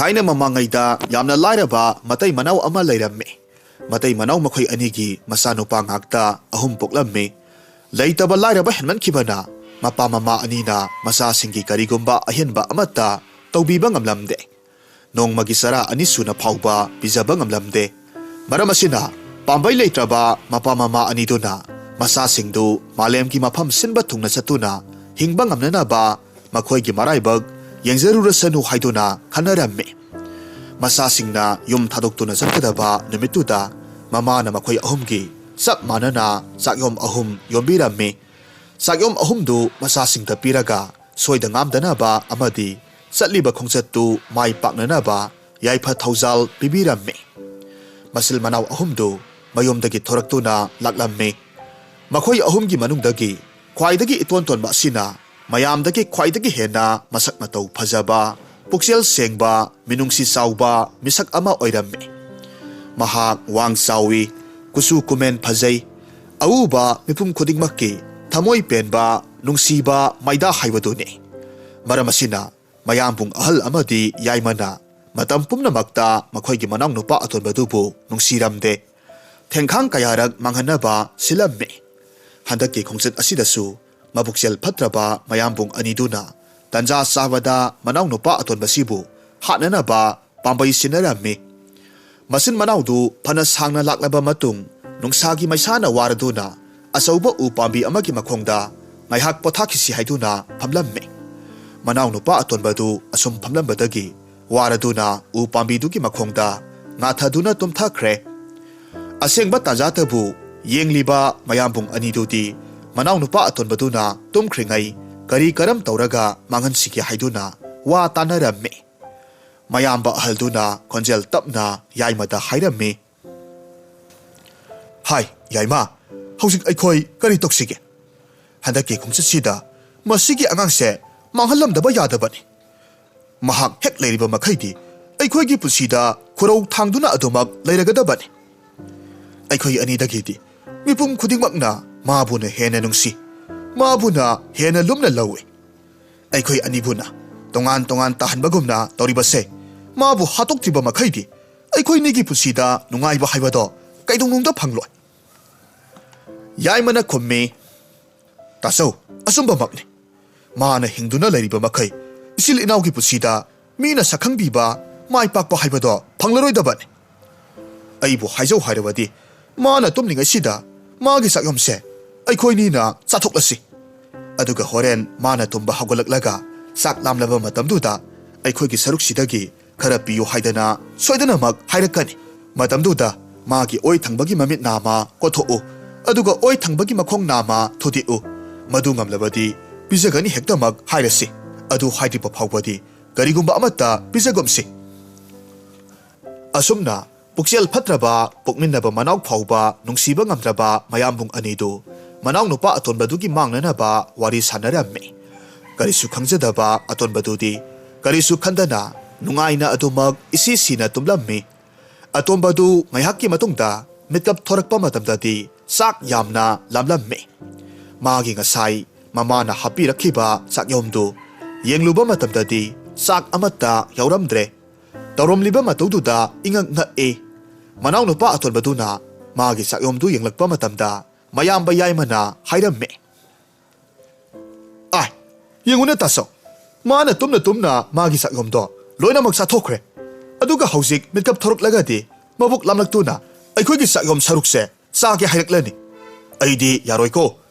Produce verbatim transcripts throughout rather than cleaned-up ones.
ꯊꯥꯏꯅ ꯃꯃꯥꯡꯉꯩꯗ ꯌꯥꯝꯅ ꯂꯥꯏꯔꯕ ꯃꯇꯩ ꯃꯅꯥꯎ ꯑꯃ ꯂꯩꯔꯝꯃꯤ꯫ ꯃꯇꯩ ꯃꯅꯥꯎ ꯃꯈꯣꯏ ꯑꯅꯤꯒꯤ ꯃꯆꯥꯅꯨꯄꯥ ꯉꯥꯛꯇ ꯑꯍꯨꯝ ꯄꯣꯛꯂꯝꯃꯤ꯫ ꯂꯩꯇꯕ ꯂꯥꯏꯔꯕ ꯍꯦꯟꯃꯟꯈꯤꯕꯅ ꯃꯄꯥ ꯃꯃꯥ ꯑꯅꯤꯅ ꯃꯆꯥꯁꯤꯡꯒꯤ ꯀꯔꯤꯒꯨꯝꯕ ꯑꯍꯦꯟꯕ ꯑꯃꯠꯇ ꯇꯧꯕꯤꯕ ꯉꯝꯂꯝꯗꯦ꯫ ꯅꯣꯡꯃꯒꯤ ꯆꯔꯥ ꯑꯅꯤ ꯁꯨꯅ ꯐꯥꯎꯕ ꯄꯤꯖꯕ ꯉꯝꯂꯝꯗꯦ꯫ ꯃꯔꯝ ꯑꯁꯤꯅ ꯄꯥꯝꯕꯩ ꯂꯩꯇ꯭ꯔꯕ ꯃꯄꯥ ꯃꯃꯥ ꯑꯅꯤꯗꯨꯅ ꯃꯆꯥꯁꯤꯡꯗꯨ ꯃꯥꯂꯦꯝꯒꯤ ꯃꯐꯝ ꯁꯤꯟꯕ ꯊꯨꯡꯅ ꯆꯠꯇꯨꯅ ꯍꯤꯡꯕ ꯉꯝꯅꯅꯕ ꯃꯈꯣꯏꯒꯤ ꯃꯔꯥꯏꯕꯛ ꯌꯦꯡꯖꯔꯨꯔꯁꯅꯨ ꯍꯥꯏꯗꯨꯅ ꯈꯟꯅꯔꯝꯃꯤ꯫ ꯃꯆꯥꯁꯤꯡꯅ ꯌꯨꯝ ꯊꯥꯗꯣꯛꯇꯨꯅ ꯆꯠꯀꯗꯕ ꯅꯨꯃꯤꯠꯇꯨꯗ ꯃꯃꯥꯅ ꯃꯈꯣꯏ ꯑꯍꯨꯝꯒꯤ ꯆꯞ ꯃꯥꯟꯅꯅ ꯆꯥꯛꯌꯣꯝ ꯑꯍꯨꯝ ꯌꯣꯝꯕꯤꯔꯝꯃꯤ꯫ ꯆꯥꯛꯌꯣꯝ ꯑꯍꯨꯝꯗꯨ ꯃꯆꯥꯁꯤꯡꯗ ꯄꯤꯔꯒ ꯁꯣꯏꯗ ꯉꯥꯝꯗꯅꯕ ꯑꯃꯗꯤ ꯆꯠꯂꯤꯕ ꯈꯣꯡꯆꯠꯇꯨ ꯃꯥꯏ ꯄꯥꯛꯅꯅꯕ ꯌꯥꯏꯐ ꯊꯧꯖꯥꯜ ꯄꯤꯕꯤꯔꯝꯃꯤ꯫ ꯃꯆꯤꯜ ꯃꯅꯥꯎ ꯑꯍꯨꯝꯗꯨ ꯃꯌꯨꯝꯗꯒꯤ ꯊꯣꯔꯛꯇꯨꯅ ꯂꯥꯛꯂꯝꯃꯤ꯫ ꯃꯈꯣꯏ ꯑꯍꯨꯝꯒꯤ ꯃꯅꯨꯡꯗꯒꯤ ꯈ꯭ꯋꯥꯏꯗꯒꯤ ꯏꯇꯣꯟ ꯇꯣꯟꯕ ꯑꯁꯤꯅ ꯃꯌꯥꯝꯗꯒꯤ ꯈ꯭ꯋꯥꯏꯗꯒꯤ ꯍꯦꯟꯅ ꯃꯁꯛ ꯃꯇꯧ ꯐꯖꯕ, ꯄꯨꯛꯆꯦꯜ ꯁꯦꯡꯕ, ꯃꯤꯅꯨꯡꯁꯤ ꯆꯥꯎꯕ ꯃꯤꯁꯛ ꯑꯃ ꯑꯣꯏꯔꯝꯃꯤ꯫ ꯃꯍꯥꯛ ꯋꯥꯡ ꯆꯥꯎꯏ, ꯀꯨꯆꯨ ꯀꯨꯃꯦꯟ ꯐꯖꯩ, ꯑꯎꯕ ꯃꯤꯄꯨꯝ ꯈꯨꯗꯤꯡꯃꯛꯀꯤ ꯊꯃꯣꯏ ꯄꯦꯟꯕ, ꯅꯨꯡꯁꯤꯕ ꯃꯩꯗꯥ ꯍꯥꯏꯕꯗꯨꯅꯤ꯫ ꯃꯔꯝ ꯑꯁꯤꯅ ꯃꯌꯥꯝꯕꯨꯡ ꯑꯍꯜ ꯑꯃꯗꯤ ꯌꯥꯏꯃꯅ ꯃꯇꯝ ꯄꯨꯝꯅꯃꯛꯇ ꯃꯈꯣꯏꯒꯤ ꯃꯅꯥꯎꯅꯨꯄꯥ ꯑꯇꯣꯟꯕꯗꯨꯕꯨ ꯅꯨꯡꯁꯤꯔꯝꯗꯦ꯫ ꯊꯦꯡꯈꯥꯡ ꯀꯌꯥꯔꯛ ꯃꯥꯡꯍꯟꯅꯕ ꯁꯤꯜꯂꯝꯃꯤ꯫ ꯍꯟꯗꯛꯀꯤ ꯈꯣꯡꯆꯠ ꯑꯁꯤꯗꯁꯨ ꯃꯕꯨꯛꯆꯦꯜ ꯐꯠꯇ꯭ꯔꯕ ꯃꯌꯥꯝꯕꯨꯡ ꯑꯅꯤꯗꯨꯅ ꯇꯟꯖꯥ ꯆꯥꯕꯗ ꯃꯅꯥꯎꯅꯨꯄꯥ ꯑꯇꯣꯟꯕꯁꯤꯕꯨ ꯍꯥꯠꯅꯅꯕ ꯄꯥꯝꯕꯩ ꯁꯤꯟꯅꯔꯝꯃꯤ꯫ ꯃꯆꯤꯟ ꯃꯅꯥꯎꯗꯨ ꯐꯅ ꯁꯥꯡꯅ ꯂꯥꯛꯂꯕ ꯃꯇꯨꯡ ꯅꯨꯡꯁꯥꯒꯤ ꯃꯩꯁꯥꯅ ꯋꯥꯔꯗꯨꯅ ꯑꯆꯧꯕ ꯎ ꯄꯥꯝꯕꯤ ꯑꯃꯒꯤ ꯃꯈꯣꯡꯗ ꯉꯥꯏꯍꯥꯛ ꯄꯣꯊꯥꯈꯤꯁꯤ ꯍꯥꯏꯗꯨꯅ ꯐꯝꯂꯝꯃꯤ꯫ ꯃꯅꯥꯎꯅꯨꯄꯥ ꯑꯇꯣꯟꯕꯗꯨ ꯑꯁꯨꯝ ꯐꯝꯂꯝꯕꯗꯒꯤ ꯋꯥꯔꯗꯨꯅ ꯎ ꯄꯥꯝꯕꯤꯗꯨꯒꯤ ꯃꯈꯣꯡꯗ ꯉꯥꯊꯗꯨꯅ ꯇꯨꯝꯊꯈ꯭ꯔꯦ꯫ ꯑꯁꯦꯡꯕ ꯇꯥꯟꯖꯥꯗꯕꯨ ꯌꯦꯡꯂꯤꯕ ꯃꯌꯥꯝꯕꯨꯡ ꯑꯅꯤꯗꯨꯗꯤ ꯃꯅꯥꯎꯅꯨꯄꯥ ꯑꯇꯣꯟꯕꯗꯨꯅ ꯇꯨꯝꯈ꯭ꯔꯤꯉꯩ ꯀꯔꯤ ꯀꯔꯝ ꯇꯧꯔꯒ ꯃꯥꯡꯍꯟꯁꯤꯒꯦ ꯍꯥꯏꯗꯨꯅ ꯋꯥ ꯇꯥꯅꯔꯝꯃꯤ꯫ ꯃꯌꯥꯝꯕ ꯑꯍꯜꯗꯨꯅ ꯈꯣꯟꯖꯦꯜ ꯇꯞꯅ ꯌꯥꯏꯃꯗ ꯍꯥꯏꯔꯝꯃꯤ꯫ "ꯍꯥꯏ, ꯌꯥꯏꯃ, ꯍꯧꯖꯤꯛ ꯑꯩꯈꯣꯏ ꯀꯔꯤ ꯇꯧꯁꯤꯒꯦ? ꯍꯟꯗꯛꯀꯤ ꯈꯣꯡꯆꯠꯁꯤꯗ ꯃꯁꯤꯒꯤ ꯑꯉꯥꯡꯁꯦ ꯃꯥꯡꯍꯜꯂꯝꯗꯕ ꯌꯥꯗꯕꯅꯤ꯫ ꯃꯍꯥꯛ ꯍꯦꯛ ꯂꯩꯔꯤꯕ ꯃꯈꯩꯗꯤ ꯑꯩꯈꯣꯏꯒꯤ ꯄꯨꯟꯁꯤꯗ ꯈꯨꯔꯧ ꯊꯥꯡꯗꯨꯅ ꯑꯗꯨꯃꯛ ꯂꯩꯔꯒꯗꯕꯅꯤ꯫ ꯑꯩꯈꯣꯏ ꯑꯅꯤꯗꯒꯤꯗꯤ ꯃꯤꯄꯨꯝ ꯈꯨꯗꯤꯡꯃꯛꯅ ꯃꯥꯕꯨꯅ ꯍꯦꯟꯅ ꯅꯨꯡꯁꯤ, ꯃꯥꯕꯨꯅ ꯍꯦꯟꯅ ꯂꯨꯝꯅ ꯂꯧꯏ꯫ ꯑꯩꯈꯣꯏ ꯑꯅꯤꯕꯨꯅ ꯇꯣꯉꯥꯟ ꯇꯣꯉꯥꯟ ꯇꯥꯍꯟꯕꯒꯨꯝꯅ ꯇꯧꯔꯤꯕꯁꯦ ꯃꯥꯕꯨ ꯍꯥꯠꯇꯣꯛꯇ꯭ꯔꯤꯕ ꯃꯈꯩꯗꯤ ꯑꯩꯈꯣꯏꯅꯤꯒꯤ ꯄꯨꯟꯁꯤꯗ ꯅꯨꯡꯉꯥꯏꯕ ꯍꯥꯏꯕꯗꯣ ꯀꯩꯗꯧꯅꯨꯡꯗ ꯐꯪꯂꯣꯏ꯫ ꯌꯥꯏꯃꯅ ꯈꯨꯝꯃꯤ, "ꯇꯥꯆꯧ, ꯑꯆꯨꯝꯕꯃꯛꯅꯤ꯫ ꯃꯥꯅ ꯍꯤꯡꯗꯨꯅ ꯂꯩꯔꯤꯕ ꯃꯈꯩ ꯏꯆꯤꯜ ꯏꯅꯥꯎꯒꯤ ꯄꯨꯟꯁꯤꯗ ꯃꯤꯅ ꯁꯛꯈꯪꯕꯤꯕ, ꯃꯥꯏ ꯄꯥꯛꯄ ꯍꯥꯏꯕꯗꯣ ꯐꯪꯂꯔꯣꯏꯗꯕꯅꯤ꯫ ꯑꯩꯕꯨ ꯍꯥꯏꯖꯧ ꯍꯥꯏꯔꯕꯗꯤ ꯃꯥꯅ ꯇꯨꯝꯂꯤꯉꯩꯁꯤꯗ ꯃꯥꯒꯤ ꯆꯥꯛꯌꯣꯝꯁꯦ ꯑꯩꯈꯣꯏꯅꯤꯅ ꯆꯥꯊꯣꯛꯂꯁꯤ꯫ ꯑꯗꯨꯒ ꯍꯣꯔꯦꯟ ꯃꯥꯅ ꯇꯨꯝꯕ ꯍꯧꯒꯠꯂꯛꯂꯒ ꯆꯥꯛ ꯂꯥꯝꯂꯕ ꯃꯇꯝꯗꯨꯗ ꯑꯩꯈꯣꯏꯒꯤ ꯁꯔꯨꯛꯁꯤꯗꯒꯤ ꯈꯔ ꯄꯤꯌꯨ ꯍꯥꯏꯗꯅ ꯁꯣꯏꯗꯅꯃꯛ ꯍꯥꯏꯔꯛꯀꯅꯤ꯫ ꯃꯇꯝꯗꯨꯗ ꯃꯥꯒꯤ ꯑꯣꯏ ꯊꯪꯕꯒꯤ ꯃꯃꯤꯠ ꯅꯥꯝꯃ ꯀꯣꯊꯣꯛꯎ, ꯑꯗꯨꯒ ꯑꯣꯏ ꯊꯪꯕꯒꯤ ꯃꯈꯣꯡ ꯅꯥꯝꯃ ꯊꯨꯗꯦꯛꯎ꯫ ꯃꯗꯨ ꯉꯝꯂꯕꯗꯤ ꯄꯤꯖꯒꯅꯤ ꯍꯦꯛꯇꯃꯛ ꯍꯥꯏꯔꯁꯤ꯫ ꯑꯗꯨ ꯍꯥꯏꯗ꯭ꯔꯤꯕ ꯐꯥꯎꯕꯗꯤ ꯀꯔꯤꯒꯨꯝꯕ ꯑꯃꯠꯇ ꯄꯤꯖꯒꯨꯝꯁꯤ꯫" ꯑꯁꯨꯝꯅ ꯄꯨꯛꯆꯦꯜ ꯐꯠꯇ꯭ꯔꯕ ꯄꯣꯛꯃꯤꯟꯅꯕ ꯃꯅꯥꯎ ꯐꯥꯎꯕ ꯅꯨꯡꯁꯤꯕ ꯉꯝꯗ꯭ꯔꯕ ꯃꯌꯥꯝꯕꯨꯡ ꯑꯅꯤꯗꯨ ꯃꯅꯥꯎꯅꯨꯄꯥ ꯑꯇꯣꯟꯕꯗꯨꯒꯤ ꯃꯥꯡꯅꯅꯕ ꯋꯥꯔꯤ ꯁꯥꯟꯅꯔꯝꯃꯤ꯫ ꯀꯔꯤꯁꯨ ꯈꯪꯖꯗꯕ ꯑꯇꯣꯟꯕꯗꯨꯗꯤ ꯀꯔꯤꯁꯨ ꯈꯟꯗꯅ ꯅꯨꯡꯉꯥꯏꯅ ꯑꯗꯨꯃꯛ ꯏꯁꯤ ꯁꯤꯅ ꯇꯨꯝꯂꯝꯃꯤ꯫ ꯑꯇꯣꯟꯕꯗꯨ ꯉꯥꯏꯍꯥꯛꯀꯤ ꯃꯇꯨꯡꯗ ꯃꯤꯠꯀꯞ ꯊꯣꯔꯛꯄ ꯃꯇꯝꯗꯗꯤ ꯆꯥꯛ ꯌꯥꯝꯅ ꯂꯥꯝꯂꯝꯃꯤ꯫ ꯃꯥꯒꯤ ꯉꯁꯥꯏ ꯃꯃꯥꯅ ꯍꯥꯞꯄꯤꯔꯛꯈꯤꯕ ꯆꯥꯛꯌꯣꯝꯗꯨ ꯌꯦꯡꯂꯨꯕ ꯃꯇꯝꯗꯗꯤ ꯆꯥꯛ ꯑꯃꯠꯇ ꯌꯥꯎꯔꯝꯗ꯭ꯔꯦ꯫ ꯇꯧꯔꯝꯂꯤꯕ ꯃꯇꯧꯗꯨꯗ ꯏꯉꯛ ꯉꯛꯏ꯫ ꯃꯅꯥꯎꯅꯨꯄꯥ ꯑꯇꯣꯟꯕꯗꯨꯅ ꯃꯥꯒꯤ ꯆꯥꯛꯌꯣꯝꯗꯨ ꯌꯦꯡꯂꯛꯄ ꯃꯇꯝꯗ ꯃꯌꯥꯝꯕ ꯌꯥꯏꯃꯅ ꯍꯥꯏꯔꯝꯃꯤ, "ꯑꯥꯏ, ꯌꯦꯡꯉꯨꯅꯦ ꯇꯥꯆꯧ, ꯃꯥꯅ ꯇꯨꯝꯅ ꯇꯨꯝꯅ ꯃꯥꯒꯤ ꯆꯥꯛꯌꯣꯝꯗꯣ ꯂꯣꯏꯅꯃꯛ ꯆꯥꯊꯣꯛꯈ꯭ꯔꯦ꯫ ꯑꯗꯨꯒ ꯍꯧꯖꯤꯛ ꯃꯤꯠꯀꯞ ꯊꯣꯔꯛꯂꯒꯗꯤ ꯃꯕꯨꯛ ꯂꯥꯝꯂꯛꯇꯨꯅ ꯑꯩꯈꯣꯏꯒꯤ ꯆꯥꯛꯌꯣꯝ ꯁꯔꯨꯛꯁꯦ ꯆꯥꯒꯦ ꯍꯥꯏꯔꯛꯂꯅꯤ꯫ ꯑꯩꯗꯤ ꯌꯥꯔꯣꯏꯀꯣ,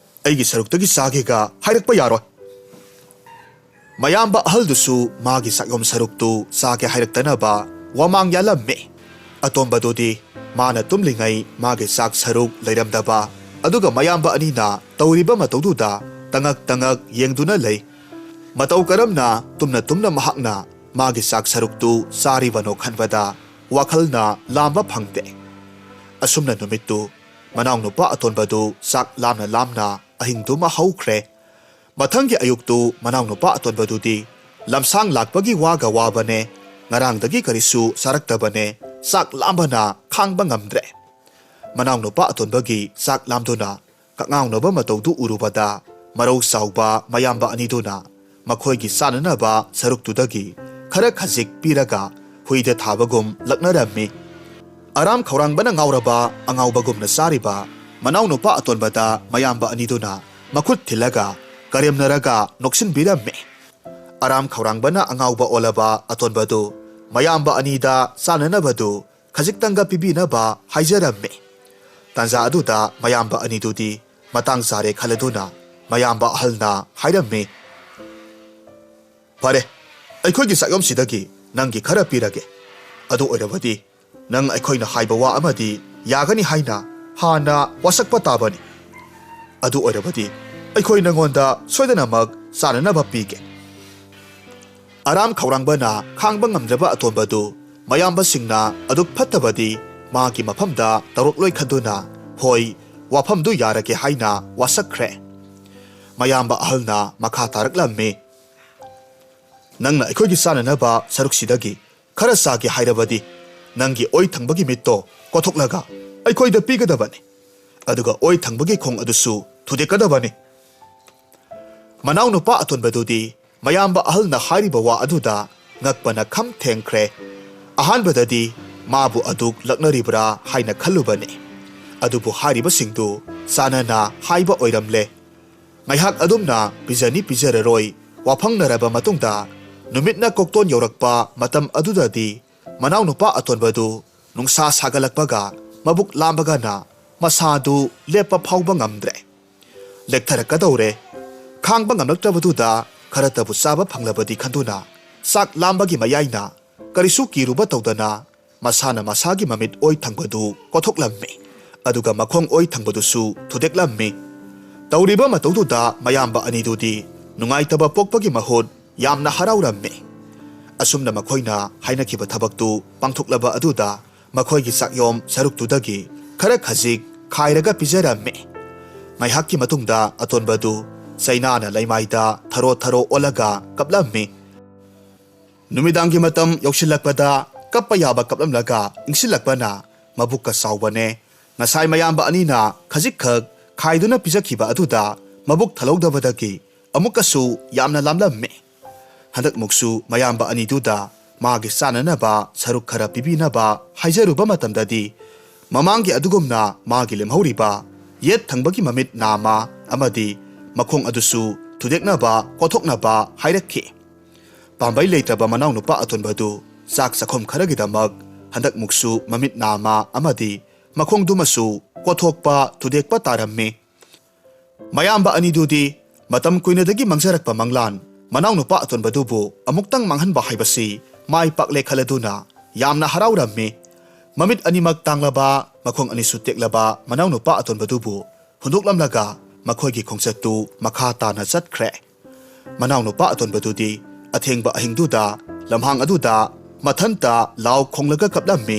ꯑꯩꯒꯤ ꯁꯔꯨꯛꯇꯒꯤ ꯆꯥꯒꯦꯒ ꯍꯥꯏꯔꯛꯄ ꯌꯥꯔꯣꯏ꯫" ꯃꯌꯥꯝꯕ ꯑꯍꯜꯗꯨꯁꯨ ꯃꯥꯒꯤ ꯆꯥꯛꯌꯣꯝ ꯁꯔꯨꯛꯇꯨ ꯆꯥꯒꯦ ꯍꯥꯏꯔꯛꯇꯅꯕ ꯋꯥꯃꯥꯡ ꯌꯥꯜꯂꯝꯃꯤ꯫ ꯑꯇꯣꯝꯕꯗꯨꯗꯤ ꯃꯥꯅ ꯇꯨꯝꯂꯤꯉꯩ ꯃꯥꯒꯤ ꯆꯥꯛ ꯁꯔꯨꯛ ꯂꯩꯔꯝꯗꯕ, ꯑꯗꯨꯒ ꯃꯌꯥꯝꯕ ꯑꯅꯤꯅ ꯇꯧꯔꯤꯕ ꯃꯇꯧꯗꯨꯗ ꯇꯉꯛ ꯇꯉꯛ ꯌꯦꯡꯗꯨꯅ ꯂꯩ꯫ ꯃꯇꯧ ꯀꯔꯝꯅ ꯇꯨꯝꯅ ꯇꯨꯝꯅ ꯃꯍꯥꯛꯅ ꯃꯥꯒꯤ ꯆꯥꯛ ꯁꯔꯨꯛꯇꯨ ꯆꯥꯔꯤꯕꯅꯣ ꯈꯟꯕꯗ ꯋꯥꯈꯜꯅ ꯂꯥꯝꯕ ꯐꯪꯗꯦ꯫ ꯑꯁꯨꯝꯅ ꯅꯨꯃꯤꯠꯇꯨ ꯃꯅꯥꯎꯅꯨꯄꯥ ꯑꯇꯣꯟꯕꯗꯨ ꯆꯥꯛ ꯂꯥꯝꯅ ꯂꯥꯝꯅ ꯑꯍꯤꯡꯗꯨꯃ ꯍꯧꯈ꯭ꯔꯦ꯫ ꯃꯊꯪꯒꯤ ꯑꯌꯨꯛꯇꯨ ꯃꯅꯥꯎꯅꯨꯄꯥ ꯑꯇꯣꯟꯕꯗꯨꯗꯤ ꯂꯝꯁꯥꯡ ꯂꯥꯛꯄꯒꯤ ꯋꯥꯒ ꯋꯥꯕꯅꯦ, ꯉꯔꯥꯡꯗꯒꯤ ꯀꯔꯤꯁꯨ ꯆꯥꯔꯛꯇꯕꯅꯦ, ꯆꯥꯛ ꯂꯥꯝꯕꯅ ꯈꯥꯡꯕ ꯉꯝꯗ꯭ꯔꯦ꯫ ꯃꯅꯥꯎꯅꯨꯄꯥ ꯑꯇꯣꯟꯕꯒꯤ ꯆꯥꯛ ꯂꯥꯝꯗꯨꯅ ꯀꯛꯉꯥꯎꯅꯕ ꯃꯇꯧꯗꯨ ꯎꯔꯨꯕꯗ, ꯃꯔꯧ ꯆꯥꯎꯕ ꯃꯌꯥꯝꯕ ꯑꯅꯤꯗꯨꯅ ꯃꯈꯣꯏꯒꯤ ꯆꯥꯅꯅꯕ ꯁꯔꯨꯛꯇꯨꯗꯒꯤ ꯈꯔ ꯈꯖꯤꯛ ꯄꯤꯔꯒ ꯍꯨꯏꯗ ꯊꯥꯕꯒꯨꯝ ꯂꯛꯅꯔꯝꯃꯤ꯫ ꯑꯔꯥꯝ ꯈꯧꯔꯥꯡꯕꯅ ꯉꯥꯎꯔꯕ ꯑꯉꯥꯎꯕꯒꯨꯝꯅ ꯆꯥꯔꯤꯕ ꯃꯅꯥꯎꯅꯨꯄꯥ ꯑꯇꯣꯟꯕꯗ ꯃꯌꯥꯝꯕ ꯑꯅꯤꯗꯨꯅ ꯃꯈꯨꯠ ꯊꯤꯜꯂꯒ ꯀꯔꯦꯝꯅꯔꯒ ꯅꯣꯛꯁꯤꯟꯕꯤꯔꯝꯃꯤ꯫ ꯑꯔꯥꯝ ꯈꯧꯔꯥꯡꯕꯅ ꯑꯉꯥꯎꯕ ꯑꯣꯜꯂꯕ ꯑꯇꯣꯟꯕꯗꯨ ꯃꯌꯥꯝꯕ ꯑꯅꯤꯗ ꯆꯥꯅꯅꯕꯗꯨ ꯈꯖꯤꯛꯇꯪꯒ ꯄꯤꯕꯤꯅꯕ ꯍꯥꯏꯖꯔꯝꯃꯤ꯫ ꯇꯥꯟꯖꯥ ꯑꯗꯨꯗ ꯃꯌꯥꯝꯕ ꯑꯅꯤꯗꯨꯗꯤ ꯃꯇꯥꯡ ꯆꯥꯔꯦ ꯈꯜꯂꯗꯨꯅ ꯃꯌꯥꯝꯕ ꯑꯍꯜꯅ ꯍꯥꯏꯔꯝꯃꯤ, "ꯐꯔꯦ, ꯑꯩꯈꯣꯏꯒꯤ ꯆꯥꯛꯌꯣꯝꯁꯤꯗꯒꯤ ꯅꯪꯒꯤ ꯈꯔ ꯄꯤꯔꯒꯦ꯫ ꯑꯗꯨ ꯑꯣꯏꯔꯕꯗꯤ ꯅꯪ ꯑꯩꯈꯣꯏꯅ ꯍꯥꯏꯕ ꯋꯥ ꯑꯃꯗꯤ ꯌꯥꯒꯅꯤ ꯍꯥꯏꯅ ꯍꯥꯟꯅ ꯋꯥꯁꯛꯄ ꯇꯥꯕꯅꯤ꯫ ꯑꯗꯨ ꯑꯣꯏꯔꯕꯗꯤ ꯑꯩꯈꯣꯏ ꯅꯪꯉꯣꯟꯗ ꯁꯣꯏꯗꯅꯃꯛ ꯆꯥꯅꯅꯕ ꯄꯤꯒꯦ꯫" ꯑꯔꯥꯝ ꯈꯧꯔꯥꯡꯕꯅ ꯈꯥꯡꯕ ꯉꯝꯗ꯭ꯔꯕ ꯑꯇꯣꯟꯕꯗꯨ ꯃꯌꯥꯝꯕꯁꯤꯡꯅ ꯑꯗꯨꯛ ꯐꯠꯇꯕꯗꯤ ꯃꯥꯒꯤ ꯃꯐꯝꯗ ꯇꯧꯔꯛꯂꯣꯏ ꯈꯟꯗꯨꯅ, ꯍꯣꯏ, ꯋꯥꯐꯝꯗꯨ ꯌꯥꯔꯒꯦ ꯍꯥꯏꯅ ꯋꯥꯁꯛꯈ꯭ꯔꯦ꯫ ꯃꯌꯥꯝꯕ ꯑꯍꯜꯅ ꯃꯈꯥ ꯇꯥꯔꯛꯂꯝꯃꯤ, "ꯅꯪꯅ ꯑꯩꯈꯣꯏꯒꯤ ꯆꯥꯅꯅꯕ ꯁꯔꯨꯛꯁꯤꯗꯒꯤ ꯈꯔ ꯆꯥꯒꯦ ꯍꯥꯏꯔꯕꯗꯤ ꯅꯪꯒꯤ ꯑꯣꯏ ꯊꯪꯕꯒꯤ ꯃꯤꯠꯇꯣ ꯀꯣꯊꯣꯛꯂꯒ ꯑꯩꯈꯣꯏꯗ ꯄꯤꯒꯗꯕꯅꯤ꯫ ꯑꯗꯨꯒ ꯑꯣꯏ ꯊꯪꯕꯒꯤ ꯈꯣꯡ ꯑꯗꯨꯁꯨ ꯊꯨꯗꯦꯛꯀꯗꯕꯅꯤ꯫" ꯃꯅꯥꯎꯅꯨꯄꯥ ꯑꯇꯣꯟꯕꯗꯨꯗꯤ ꯃꯌꯥꯝꯕ ꯑꯍꯜꯅ ꯍꯥꯏꯔꯤꯕ ꯋꯥ ꯑꯗꯨꯗ ꯉꯛꯄꯅ ꯈꯝ ꯊꯦꯡꯈ꯭ꯔꯦ꯫ ꯑꯍꯥꯟꯕꯗꯗꯤ ꯃꯥꯕꯨ ꯑꯗꯨꯛ ꯂꯛꯅꯔꯤꯕ꯭ꯔꯥ ꯍꯥꯏꯅ ꯈꯜꯂꯨꯕꯅꯤ꯫ ꯑꯗꯨꯕꯨ ꯍꯥꯏꯔꯤꯕꯁꯤꯡꯗꯨ ꯆꯥꯅꯅ ꯍꯥꯏꯕ ꯑꯣꯏꯔꯝꯂꯦ꯫ ꯉꯥꯏꯍꯥꯛ ꯑꯗꯨꯝꯅ ꯄꯤꯖꯅꯤ ꯄꯤꯖꯔꯔꯣꯏ ꯋꯥꯐꯪꯅꯔꯕ ꯃꯇꯨꯡꯗ, ꯅꯨꯃꯤꯠꯅ ꯀꯣꯛꯇꯣꯟ ꯌꯧꯔꯛꯄ ꯃꯇꯝ ꯑꯗꯨꯗꯗꯤ ꯃꯅꯥꯎꯅꯨꯄꯥ ꯑꯇꯣꯟꯕꯗꯨ ꯅꯨꯡꯁꯥ ꯁꯥꯒꯠꯂꯛꯄꯒ ꯃꯕꯨꯛ ꯂꯥꯝꯕꯒꯅ ꯃꯁꯥꯗꯨ ꯂꯦꯞꯄ ꯐꯥꯎꯕ ꯉꯝꯗ꯭ꯔꯦ꯫ ꯂꯦꯛꯊꯔꯛꯀꯗꯧꯔꯦ꯫ ꯈꯥꯡꯕ ꯉꯝꯂꯛꯇ꯭ꯔꯕꯗꯨꯗ ꯈꯔꯇꯕꯨ ꯆꯥꯕ ꯐꯪꯂꯕꯗꯤ ꯈꯟꯗꯨꯅ ꯆꯥꯛ ꯂꯥꯝꯕꯒꯤ ꯃꯌꯥꯏꯅ ꯀꯔꯤꯁꯨ ꯀꯤꯔꯨꯕ ꯇꯧꯗꯅ ꯃꯁꯥꯅ ꯃꯁꯥꯒꯤ ꯃꯃꯤꯠ ꯑꯣꯏ ꯊꯪꯕꯗꯨ ꯀꯣꯊꯣꯛꯂꯝꯃꯤ꯫ ꯑꯗꯨꯒ ꯃꯈꯣꯡ ꯑꯣꯏ ꯊꯪꯕꯗꯨꯁꯨ ꯊꯨꯗꯦꯛꯂꯝꯃꯤ꯫ ꯇꯧꯔꯤꯕ ꯃꯇꯧꯗꯨꯗ ꯃꯌꯥꯝꯕ ꯑꯅꯤꯗꯨꯗꯤ ꯅꯨꯡꯉꯥꯏꯇꯕ ꯄꯣꯛꯄꯒꯤ ꯃꯍꯨꯠ ꯌꯥꯝꯅ ꯍꯔꯥꯎꯔꯝꯃꯤ꯫ ꯑꯁꯨꯝꯅ ꯃꯈꯣꯏꯅ ꯍꯥꯏꯅꯈꯤꯕ ꯊꯕꯛꯇꯨ ꯄꯥꯡꯊꯣꯛꯂꯕ ꯑꯗꯨꯗ ꯃꯈꯣꯏꯒꯤ ꯆꯥꯛꯌꯣꯝ ꯁꯔꯨꯛꯇꯨꯗꯒꯤ ꯈꯔ ꯈꯖꯤꯛ ꯈꯥꯏꯔꯒ ꯄꯤꯖꯔꯝꯃꯤ꯫ ꯉꯥꯏꯍꯥꯛꯀꯤ ꯃꯇꯨꯡꯗ ꯑꯇꯣꯟꯕꯗꯨ ꯆꯩꯅꯥꯅ ꯂꯩꯃꯥꯏꯗ ꯊꯔꯣ ꯊꯔꯣ ꯑꯣꯜꯂꯒ ꯀꯞꯂꯝꯃꯤ꯫ ꯅꯨꯃꯤꯗꯥꯡꯒꯤ ꯃꯇꯝ ꯌꯧꯁꯤꯜꯂꯛꯄꯗ ꯀꯞꯄ ꯌꯥꯕ ꯀꯞꯂꯝꯂꯒ ꯏꯪꯁꯤꯜꯂꯛꯄꯅ ꯃꯕꯨꯛꯀ ꯆꯥꯎꯕꯅꯦ꯫ ꯉꯁꯥꯏ ꯃꯌꯥꯝꯕ ꯑꯅꯤꯅ ꯈꯖꯤꯛꯈꯛ ꯈꯥꯏꯗꯨꯅ ꯄꯤꯖꯈꯤꯕ ꯑꯗꯨꯗ ꯃꯕꯨꯛ ꯊꯜꯍꯧꯗꯕꯗꯒꯤ ꯑꯃꯨꯛꯀꯁꯨ ꯌꯥꯝꯅ ꯂꯥꯝꯂꯝꯃꯤ꯫ ꯍꯟꯗꯛꯃꯨꯛꯁꯨ ꯃꯌꯥꯝꯕ ꯑꯅꯤꯗꯨꯗ ꯃꯥꯒꯤ ꯆꯥꯅꯅꯕ ꯁꯔꯨꯛ ꯈꯔ ꯄꯤꯕꯤꯅꯕ ꯍꯥꯏꯖꯔꯨꯕ ꯃꯇꯝꯗꯗꯤ, ꯃꯃꯥꯡꯒꯤ ꯑꯗꯨꯒꯨꯝꯅ ꯃꯥꯒꯤ ꯂꯦꯝꯍꯧꯔꯤꯕ ꯌꯦꯠ ꯊꯪꯕꯒꯤ ꯃꯃꯤꯠ ꯅꯥꯝꯃ ꯑꯃꯗꯤ ꯃꯈꯣꯡ ꯑꯗꯨꯁꯨ ꯊꯨꯗꯦꯛꯅꯕ, ꯀꯣꯊꯣꯛꯅꯕ ꯍꯥꯏꯔꯛꯈꯤ꯫ ꯄꯥꯝꯕꯩ ꯂꯩꯇ꯭ꯔꯕ ꯃꯅꯥꯎꯅꯨꯄꯥ ꯑꯇꯣꯟꯕꯗꯨ ꯆꯥꯛ ꯆꯥꯛꯈꯨꯝ ꯈꯔꯒꯤꯗꯃꯛ ꯍꯟꯗꯛꯃꯨꯛꯁꯨ ꯃꯃꯤꯠ ꯅꯥꯝꯃ ꯑꯃꯗꯤ ꯃꯈꯣꯡꯗꯨꯃꯁꯨ ꯀꯣꯊꯣꯛꯄ, ꯊꯨꯗꯦꯛꯄ ꯇꯥꯔꯝꯃꯤ꯫ ꯃꯌꯥꯝꯕ ꯑꯅꯤꯗꯨꯗꯤ ꯃꯇꯝ ꯀꯨꯏꯅꯗꯒꯤ ꯃꯥꯡꯖꯔꯛꯄ ꯃꯪꯂꯥꯟ, ꯃꯅꯥꯎꯅꯨꯄꯥ ꯑꯇꯣꯟꯕꯗꯨꯕꯨ ꯑꯃꯨꯛꯇꯪ ꯃꯥꯡꯍꯟꯕ ꯍꯥꯏꯕꯁꯤ ꯃꯥꯏ ꯄꯥꯛꯂꯦ ꯈꯜꯂꯗꯨꯅ ꯌꯥꯝꯅ ꯍꯔꯥꯎꯔꯝꯃꯤ꯫ ꯃꯃꯤꯠ ꯑꯅꯤꯃꯛ ꯇꯥꯡꯂꯕ, ꯃꯈꯣꯡ ꯑꯅꯤꯁꯨ ꯇꯦꯛꯂꯕ ꯃꯅꯥꯎꯅꯨꯄꯥ ꯑꯇꯣꯟꯕꯗꯨꯕꯨ ꯍꯨꯟꯗꯣꯛꯂꯝꯂꯒ ꯃꯈꯣꯏꯒꯤ ꯈꯣꯡꯆꯠꯇꯨ ꯃꯈꯥ ꯇꯥꯅ ꯆꯠꯈ꯭ꯔꯦ꯫ ꯃꯅꯥꯎꯅꯨꯄꯥ ꯑꯇꯣꯟꯕꯗꯨꯗꯤ ꯑꯊꯦꯡꯕ ꯑꯍꯤꯡꯗꯨꯗ ꯂꯝꯍꯥꯡ ꯑꯗꯨꯗ ꯃꯊꯟꯇ ꯂꯥꯎ ꯈꯣꯡꯂꯒ ꯀꯞꯂꯝꯃꯤ꯫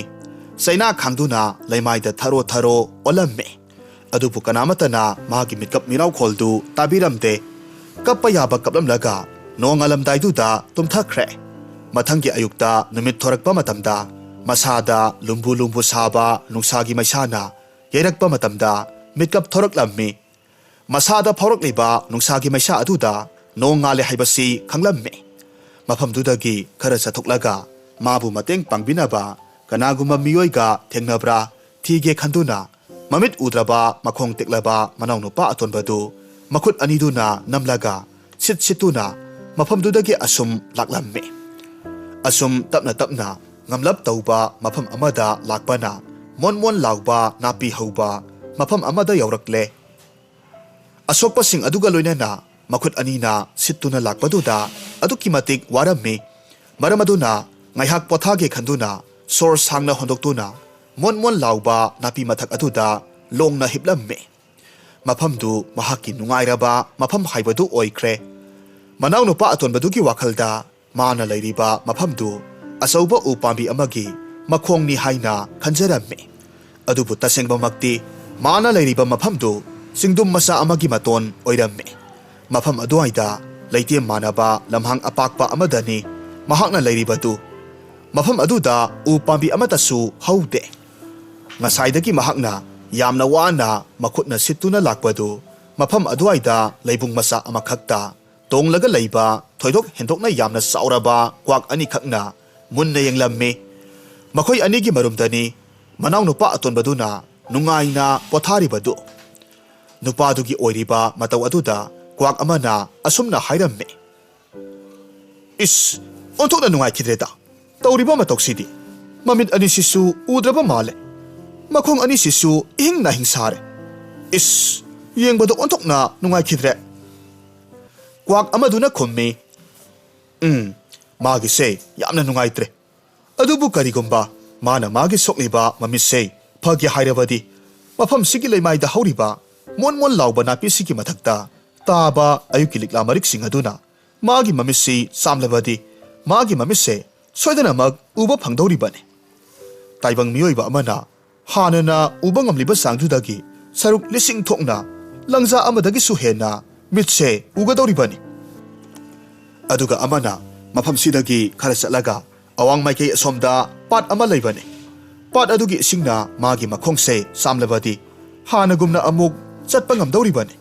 ꯆꯩꯅꯥ ꯈꯥꯡꯗꯨꯅ ꯂꯩꯃꯥꯏꯗ ꯊꯔꯣ ꯊꯔꯣ ꯑꯣꯜꯂꯝꯃꯤ꯫ ꯑꯗꯨꯕꯨ ꯀꯅꯥꯃꯠꯇꯅ ꯃꯥꯒꯤ ꯃꯤꯀꯞ ꯃꯤꯔꯥꯎꯈꯣꯜꯗꯨ ꯇꯥꯕꯤꯔꯝꯗꯦ꯫ ꯀꯞꯄ ꯌꯥꯕ ꯀꯞꯂꯝꯂꯒ ꯅꯣꯡꯉꯥꯜꯂꯝꯗꯥꯏꯗꯨꯗ ꯇꯨꯝꯊꯈ꯭ꯔꯦ꯫ ꯃꯊꯪꯒꯤ ꯑꯌꯨꯛꯇ ꯅꯨꯃꯤꯠ ꯊꯣꯔꯛꯄ ꯃꯇꯝꯗ ꯃꯁꯥꯗ ꯂꯨꯝꯕꯨ ꯂꯨꯝꯕꯨ ꯁꯥꯕ ꯅꯨꯡꯁꯥꯒꯤ ꯃꯩꯁꯥꯅ ꯌꯩꯔꯛꯄ ꯃꯇꯝꯗ ꯃꯤꯀꯞ ꯊꯣꯔꯛꯂꯝꯃꯤ꯫ ꯃꯁꯥꯗ ꯐꯥꯎꯔꯛꯂꯤꯕ ꯅꯨꯡꯁꯥꯒꯤ ꯃꯩꯁꯥ ꯑꯗꯨꯗ ꯅꯣꯡ ꯉꯥꯜꯂꯦ ꯍꯥꯏꯕꯁꯤ ꯈꯪꯂꯝꯃꯤ꯫ ꯃꯐꯝꯗꯨꯗꯒꯤ ꯈꯔ ꯆꯠꯊꯣꯛꯂꯒ ꯃꯥꯕꯨ ꯃꯇꯦꯡ ꯄꯥꯡꯕꯤꯅꯕ ꯀꯅꯥꯒꯨꯝꯕ ꯃꯤꯑꯣꯏꯒ ꯊꯦꯡꯅꯕ꯭ꯔꯥ ꯊꯤꯒꯦ ꯈꯟꯗꯨꯅ ꯃꯃꯤꯠ ꯎꯗ꯭ꯔꯕ, ꯃꯈꯣꯡ ꯇꯦꯛꯂꯕ ꯃꯅꯥꯎꯅꯨꯄꯥ ꯑꯇꯣꯟꯕꯗꯨ ꯃꯈꯨꯠ ꯑꯅꯤꯗꯨꯅ ꯅꯝꯂꯒ ꯁꯤꯠ ꯁꯤꯠꯇꯨꯅ ꯃꯐꯝꯗꯨꯗꯒꯤ ꯑꯁꯨꯝ ꯂꯥꯛꯂꯝꯃꯤ꯫ ꯑꯁꯨꯝ ꯇꯞꯅ ꯇꯞꯅ ꯉꯝꯂꯞ ꯇꯧꯕ ꯃꯐꯝ ꯑꯃꯗ ꯂꯥꯛꯄꯅ ꯃꯣꯟ ꯃꯣꯟ ꯂꯥꯎꯕ ꯅꯥꯄꯤ ꯍꯧꯕ ꯃꯐꯝ ꯑꯃꯗ ꯌꯧꯔꯛꯂꯦ꯫ ꯑꯁꯣꯛꯄꯁꯤꯡ ꯑꯗꯨꯒ ꯂꯣꯏꯅꯅ ꯃꯈꯨꯠ ꯑꯅꯤꯅ ꯁꯤꯠꯇꯨꯅ ꯂꯥꯛꯄꯗꯨꯗ ꯑꯗꯨꯛꯀꯤ ꯃꯇꯤꯛ ꯋꯥꯔꯝꯃꯤ꯫ ꯃꯔꯝ ꯑꯗꯨꯅ ꯉꯥꯏꯍꯥꯛ ꯄꯣꯊꯥꯒꯦ ꯈꯟꯗꯨꯅ ꯁꯣꯔ ꯁꯥꯡꯅ ꯍꯣꯟꯗꯣꯛꯇꯨꯅ ꯃꯣꯟ ꯃꯣꯟ ꯂꯥꯎꯕ ꯅꯥꯄꯤ ꯃꯊꯛ ꯑꯗꯨꯗ ꯂꯣꯡꯅ ꯍꯤꯞꯂꯝꯃꯤ꯫ ꯃꯐꯝꯗꯨ ꯃꯍꯥꯛꯀꯤ ꯅꯨꯡꯉꯥꯏꯔꯕ ꯃꯐꯝ ꯍꯥꯏꯕꯗꯨ ꯑꯣꯏꯈ꯭ꯔꯦ꯫ ꯃꯅꯥꯎꯅꯨꯄꯥ ꯑꯇꯣꯟꯕꯗꯨꯒꯤ ꯋꯥꯈꯜꯗ ꯃꯥꯅ ꯂꯩꯔꯤꯕ ꯃꯐꯝꯗꯨ ꯑꯆꯧꯕ ꯎ ꯄꯥꯝꯕꯤ ꯑꯃꯒꯤ ꯃꯈꯣꯡꯅꯤ ꯍꯥꯏꯅ ꯈꯟꯖꯔꯝꯃꯤ꯫ ꯑꯗꯨꯕꯨ ꯇꯁꯦꯡꯕꯃꯛꯇꯤ ꯃꯥꯅ ꯂꯩꯔꯤꯕ ꯃꯐꯝꯗꯨ ꯆꯤꯡꯗꯨꯝ ꯃꯆꯥ ꯑꯃꯒꯤ ꯃꯇꯣꯟ ꯑꯣꯏꯔꯝꯃꯤ꯫ ꯃꯐꯝ ꯑꯗꯨꯋꯥꯏꯗ ꯂꯩꯇꯦꯝ ꯃꯥꯟꯅꯕ ꯂꯝꯍꯥꯡ ꯑꯄꯥꯛꯄ ꯑꯃꯗꯅꯤ ꯃꯍꯥꯛꯅ ꯂꯩꯔꯤꯕꯗꯨ꯫ ꯃꯐꯝ ꯑꯗꯨꯗ ꯎ ꯄꯥꯝꯕꯤ ꯑꯃꯠꯇꯁꯨ ꯍꯧꯗꯦ꯫ ꯉꯁꯥꯏꯗꯒꯤ ꯃꯍꯥꯛꯅ ꯌꯥꯝꯅ ꯋꯥꯅ ꯃꯈꯨꯠꯅ ꯁꯤꯠꯇꯨꯅ ꯂꯥꯛꯄꯗꯨ ꯃꯐꯝ ꯑꯗꯨꯋꯥꯏꯗ ꯂꯩꯕꯨꯡ ꯃꯆꯥ ꯑꯃꯈꯛꯇ ꯇꯣꯡꯂꯒ ꯂꯩꯕ ꯊꯣꯏꯗꯣꯛ ꯍꯦꯟꯗꯣꯛꯅ ꯌꯥꯝꯅ ꯆꯥꯎꯔꯕ ꯀ꯭ꯋꯥꯛ ꯑꯅꯤꯈꯛꯅ ꯃꯨꯟꯅ ꯌꯦꯡꯂꯝꯃꯤ꯫ ꯃꯈꯣꯏ ꯑꯅꯤꯒꯤ ꯃꯔꯨꯝꯗꯅꯤ ꯃꯅꯥꯎꯅꯨꯄꯥ ꯑꯇꯣꯟꯕꯗꯨꯅ ꯅꯨꯡꯉꯥꯏꯅ ꯄꯣꯊꯥꯔꯤꯕꯗꯨ꯫ ꯅꯨꯄꯥꯗꯨꯒꯤ ꯑꯣꯏꯔꯤꯕ ꯃꯇꯧ ꯑꯗꯨꯗ ꯀ꯭ꯋꯥꯛ ꯑꯃꯅ ꯑꯁꯨꯝꯅ ꯍꯥꯏꯔꯝꯃꯤ, "ꯏꯁ, ꯑꯣꯟꯊꯣꯛꯅ ꯅꯨꯡꯉꯥꯏꯈꯤꯗ꯭ꯔꯦꯗ꯫ ꯇꯧꯔꯤꯕ ꯃꯇꯧꯁꯤꯗꯤ꯫ ꯃꯃꯤꯠ ꯑꯅꯤꯁꯤꯁꯨ ꯎꯗ꯭ꯔꯕ ꯃꯥꯜꯂꯦ꯫ ꯃꯈꯣꯡ ꯑꯅꯤꯁꯤꯁꯨ ꯏꯍꯤꯡ ꯅꯥꯍꯤꯡ ꯁꯥꯔꯦ꯫ ꯏꯁ, ꯌꯦꯡꯕꯗ ꯑꯣꯟꯊꯣꯛꯅ ꯅꯨꯡꯉꯥꯏꯈꯤꯗ꯭ꯔꯦ꯫" ꯀ꯭ꯋꯥꯛ ꯑꯃꯗꯨꯅ ꯈꯨꯝꯃꯤ, "ꯎꯝ, ꯃꯥꯒꯤꯁꯦ ꯌꯥꯝꯅ ꯅꯨꯡꯉꯥꯏꯇ꯭ꯔꯦ꯫ ꯑꯗꯨꯕꯨ ꯀꯔꯤꯒꯨꯝꯕ ꯃꯥꯅ ꯃꯥꯒꯤ ꯁꯣꯛꯂꯤꯕ ꯃꯃꯤꯠꯁꯦ ꯐꯒꯦ ꯍꯥꯏꯔꯕꯗꯤ, ꯃꯐꯝꯁꯤꯒꯤ ꯂꯩꯃꯥꯏꯗ ꯍꯧꯔꯤꯕ ꯃꯣꯟ ꯃꯣꯟ ꯂꯥꯎꯕ ꯅꯥꯄꯤꯁꯤꯒꯤ ꯃꯊꯛꯇ ꯇꯥꯕ ꯑꯌꯨꯛꯀꯤ ꯂꯤꯛꯂꯥ ꯃꯔꯤꯛꯁꯤꯡ ꯑꯗꯨꯅ ꯃꯥꯒꯤ ꯃꯃꯤꯠꯁꯤ ꯆꯥꯝꯂꯕꯗꯤ, ꯃꯥꯒꯤ ꯃꯃꯤꯠꯁꯦ ꯁꯣꯏꯗꯅꯃꯛ ꯎꯕ ꯐꯪꯗꯧꯔꯤꯕꯅꯤ꯫ ꯇꯥꯏꯕꯪ ꯃꯤꯑꯣꯏꯕ ꯑꯃꯅ ꯍꯥꯟꯅꯅ ꯎꯕ ꯉꯝꯂꯤꯕ ꯆꯥꯡꯗꯨꯗꯒꯤ ꯁꯔꯨꯛ ꯂꯤꯁꯤꯡ ꯊꯣꯛꯅ, ꯂꯪꯖꯥ ꯑꯃꯗꯒꯤꯁꯨ ꯍꯦꯟꯅ ꯃꯤꯠꯁꯦ ꯎꯒꯗꯧꯔꯤꯕꯅꯤ꯫" ꯑꯗꯨꯒ ꯑꯃꯅ ꯃꯐꯝꯁꯤꯗꯒꯤ ꯈꯔ ꯆꯠꯂꯒ ꯑꯋꯥꯡ ꯃꯥꯏꯀꯩ ꯑꯁꯣꯝꯗ ꯄꯥꯠ ꯑꯃ ꯂꯩꯕꯅꯤ꯫ ꯄꯥꯠ ꯑꯗꯨꯒꯤ ꯏꯁꯤꯡꯅ ꯃꯥꯒꯤ ꯃꯈꯣꯡꯁꯦ ꯆꯥꯝꯂꯕꯗꯤ ꯍꯥꯟꯅꯒꯨꯝꯅ ꯑꯃꯨꯛ ꯆꯠꯄ ꯉꯝꯗꯧꯔꯤꯕꯅꯤ꯫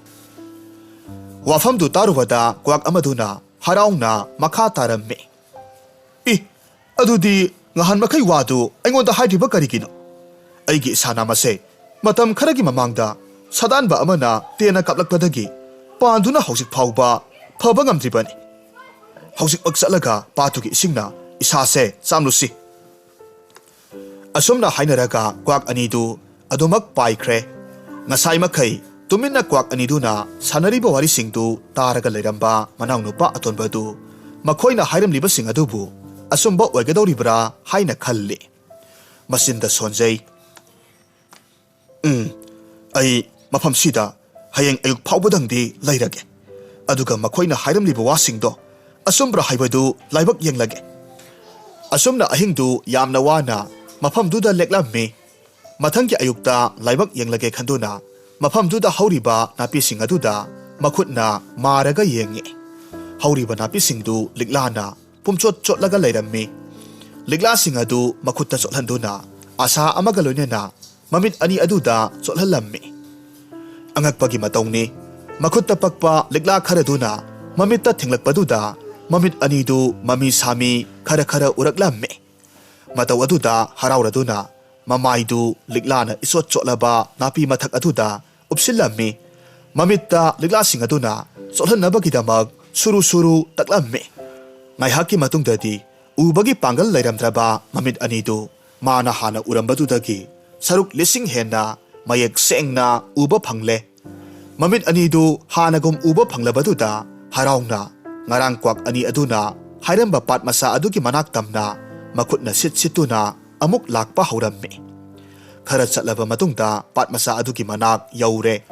ꯋꯥꯐꯝꯗꯨ ꯇꯥꯔꯨꯕꯗ ꯀ꯭ꯋꯥꯛ ꯑꯃꯗꯨꯅ ꯍꯔꯥꯎꯅ ꯃꯈꯥ ꯇꯥꯔꯝꯃꯤ, "ꯏ, ꯑꯗꯨꯗꯤ ꯉꯍꯥꯟ ꯃꯈꯩ ꯋꯥꯗꯨ ꯑꯩꯉꯣꯟꯗ ꯍꯥꯏꯗ꯭ꯔꯤꯕ ꯀꯔꯤꯒꯤꯅꯣ? ꯑꯩꯒꯤ ꯏꯁꯥ ꯅꯥꯝꯃꯁꯦ ꯃꯇꯝ ꯈꯔꯒꯤ ꯃꯃꯥꯡꯗ ꯁꯥꯗꯥꯟꯕ ꯑꯃꯅ ꯇꯦꯟꯅ ꯀꯥꯞꯂꯛꯄꯗꯒꯤ ꯄꯥꯟꯗꯨꯅ ꯍꯧꯖꯤꯛ ꯐꯥꯎꯕ ꯐꯕ ꯉꯝꯗ꯭ꯔꯤꯕꯅꯤ꯫ ꯍꯧꯖꯤꯛꯃꯛ ꯆꯠꯂꯒ ꯄꯥꯠꯇꯨꯒꯤ ꯏꯁꯤꯡꯅ ꯏꯁꯥꯁꯦ ꯆꯥꯝꯂꯨꯁꯤ꯫" ꯑꯁꯨꯝꯅ ꯍꯥꯏꯅꯔꯒ ꯀ꯭ꯋꯥꯛ ꯑꯅꯤꯗꯨ ꯑꯗꯨꯃꯛ ꯄꯥꯏꯈ꯭ꯔꯦ꯫ ꯉꯁꯥꯏ ꯃꯈꯩ ꯇꯨꯃꯤꯟꯅ ꯀ꯭ꯋꯥꯛ ꯑꯅꯤꯗꯨꯅ ꯁꯥꯟꯅꯔꯤꯕ ꯋꯥꯔꯤꯁꯤꯡꯗꯨ ꯇꯥꯔꯒ ꯂꯩꯔꯝꯕ ꯃꯅꯥꯎꯅꯨꯄꯥ ꯑꯇꯣꯟꯕꯗꯨ ꯃꯈꯣꯏꯅ ꯍꯥꯏꯔꯝꯂꯤꯕꯁꯤꯡ ꯑꯗꯨꯕꯨ ꯑꯆꯨꯝꯕ ꯑꯣꯏꯒꯗꯧꯔꯤꯕ꯭ꯔꯥ ꯍꯥꯏꯅ ꯈꯜꯂꯤ꯫ ꯃꯆꯤꯟꯗ ꯁꯣꯟꯖꯩ꯫ "ꯎꯝ, ꯑꯩ ꯃꯐꯝꯁꯤꯗ ꯍꯌꯦꯡ ꯑꯌꯨꯛ ꯐꯥꯎꯕꯗꯪꯗꯤ ꯂꯩꯔꯒꯦ꯫ ꯑꯗꯨꯒ ꯃꯈꯣꯏꯅ ꯍꯥꯏꯔꯝꯂꯤꯕ ꯋꯥꯁꯤꯡꯗꯣ ꯑꯆꯨꯝꯕ꯭ꯔꯥ ꯍꯥꯏꯕꯗꯨ ꯂꯥꯏꯕꯛ ꯌꯦꯡꯂꯒꯦ꯫" ꯑꯁꯨꯝꯅ ꯑꯍꯤꯡꯗꯨ ꯌꯥꯝꯅ ꯋꯥꯅ ꯃꯐꯝꯗꯨꯗ ꯂꯦꯛꯂꯝꯃꯤ꯫ ꯃꯊꯪꯒꯤ ꯑꯌꯨꯛꯇ ꯂꯥꯏꯕꯛ ꯌꯦꯡꯂꯒꯦ ꯈꯟꯗꯨꯅ ꯃꯐꯝꯗꯨꯗ ꯍꯧꯔꯤꯕ ꯅꯥꯄꯤꯁꯤꯡ ꯑꯗꯨꯗ ꯃꯈꯨꯠꯅ ꯃꯥꯔꯒ ꯌꯦꯡꯉꯤ꯫ ꯍꯧꯔꯤꯕ ꯅꯥꯄꯤꯁꯤꯡꯗꯨ ꯂꯤꯛꯂꯥꯅ ꯄꯨꯝꯆꯣꯠ ꯆꯣꯠꯂꯒ ꯂꯩꯔꯝꯃꯤ꯫ ꯂꯤꯛꯂꯥꯁꯤꯡ ꯑꯗꯨ ꯃꯈꯨꯠꯇ ꯆꯣꯠꯍꯟꯗꯨꯅ ꯑꯁꯥ ꯑꯃꯒ ꯂꯣꯏꯅꯅ ꯃꯃꯤꯠ ꯑꯅꯤ ꯑꯗꯨꯗ ꯆꯣꯠꯍꯜꯂꯝꯃꯤ꯫ ꯑꯉꯛꯄꯒꯤ ꯃꯇꯧꯅꯤ, ꯃꯈꯨꯠꯇ ꯄꯛꯄ ꯂꯤꯛꯂꯥ ꯈꯔꯗꯨꯅ ꯃꯃꯤꯠꯇ ꯊꯦꯡꯂꯛꯄꯗꯨꯗ ꯃꯃꯤꯠ ꯑꯅꯤꯗꯨ ꯃꯃꯤ ꯁꯥꯃꯤ ꯈꯔ ꯈꯔ ꯎꯔꯛꯂꯝꯃꯤ꯫ ꯃꯇꯧ ꯑꯗꯨꯗ ꯍꯔꯥꯎꯔꯗꯨꯅ ꯃꯃꯥꯏꯗꯨ ꯂꯤꯛꯂꯥꯅ ꯏꯆꯣꯠ ꯆꯣꯠꯂꯕ ꯅꯥꯄꯤ ꯃꯊꯛ ꯑꯗꯨꯗ ꯎꯞꯁꯤꯜꯂꯝꯃꯤ꯫ ꯃꯃꯤꯠꯇ ꯂꯤꯛꯂꯥꯁꯤꯡ ꯑꯗꯨꯅ ꯆꯣꯠꯍꯟꯅꯕꯒꯤꯗꯃꯛ ꯁꯨꯔꯨ ꯁꯨꯔꯨ ꯇꯛꯂꯝꯃꯤ꯫ ꯉꯥꯏꯍꯥꯛꯀꯤ ꯃꯇꯨꯡꯗꯗꯤ ꯎꯕꯒꯤ ꯄꯥꯡꯒꯜ ꯂꯩꯔꯝꯗ꯭ꯔꯕ ꯃꯃꯤꯠ ꯑꯅꯤꯗꯨ ꯃꯥꯅ ꯍꯥꯟꯅ ꯎꯔꯝꯕꯗꯨꯗꯒꯤ ꯁꯔꯨꯛ ꯂꯤꯁꯤꯡ ꯍꯦꯟꯅ ꯃꯌꯦꯛ ꯁꯦꯡꯅ ꯎꯕ ꯐꯪꯂꯦ꯫ ꯃꯃꯤꯠ ꯑꯅꯤꯗꯨ ꯍꯥꯟꯅꯒꯨꯝ ꯎꯕ ꯐꯪꯂꯕꯗꯨꯗ ꯍꯔꯥꯎꯅ ꯉꯔꯥꯡ ꯀ꯭ꯋꯥꯛ ꯑꯅꯤ ꯑꯗꯨꯅ ꯍꯥꯏꯔꯝꯕ ꯄꯥꯠ ꯃꯆꯥ ꯑꯗꯨꯒꯤ ꯃꯅꯥꯛ ꯇꯝꯅ ꯃꯈꯨꯠꯅ ꯁꯤꯠ ꯁꯤꯠꯇꯨꯅ ꯑꯃꯨꯛ ꯂꯥꯛꯄ ꯍꯧꯔꯝꯃꯤ꯫ ꯈꯔ ꯆꯠꯂꯕ ꯃꯇꯨꯡꯗ ꯄꯥꯠ ꯃꯆꯥ ꯑꯗꯨꯒꯤ ꯃꯅꯥꯛ ꯌꯧꯔꯦ꯫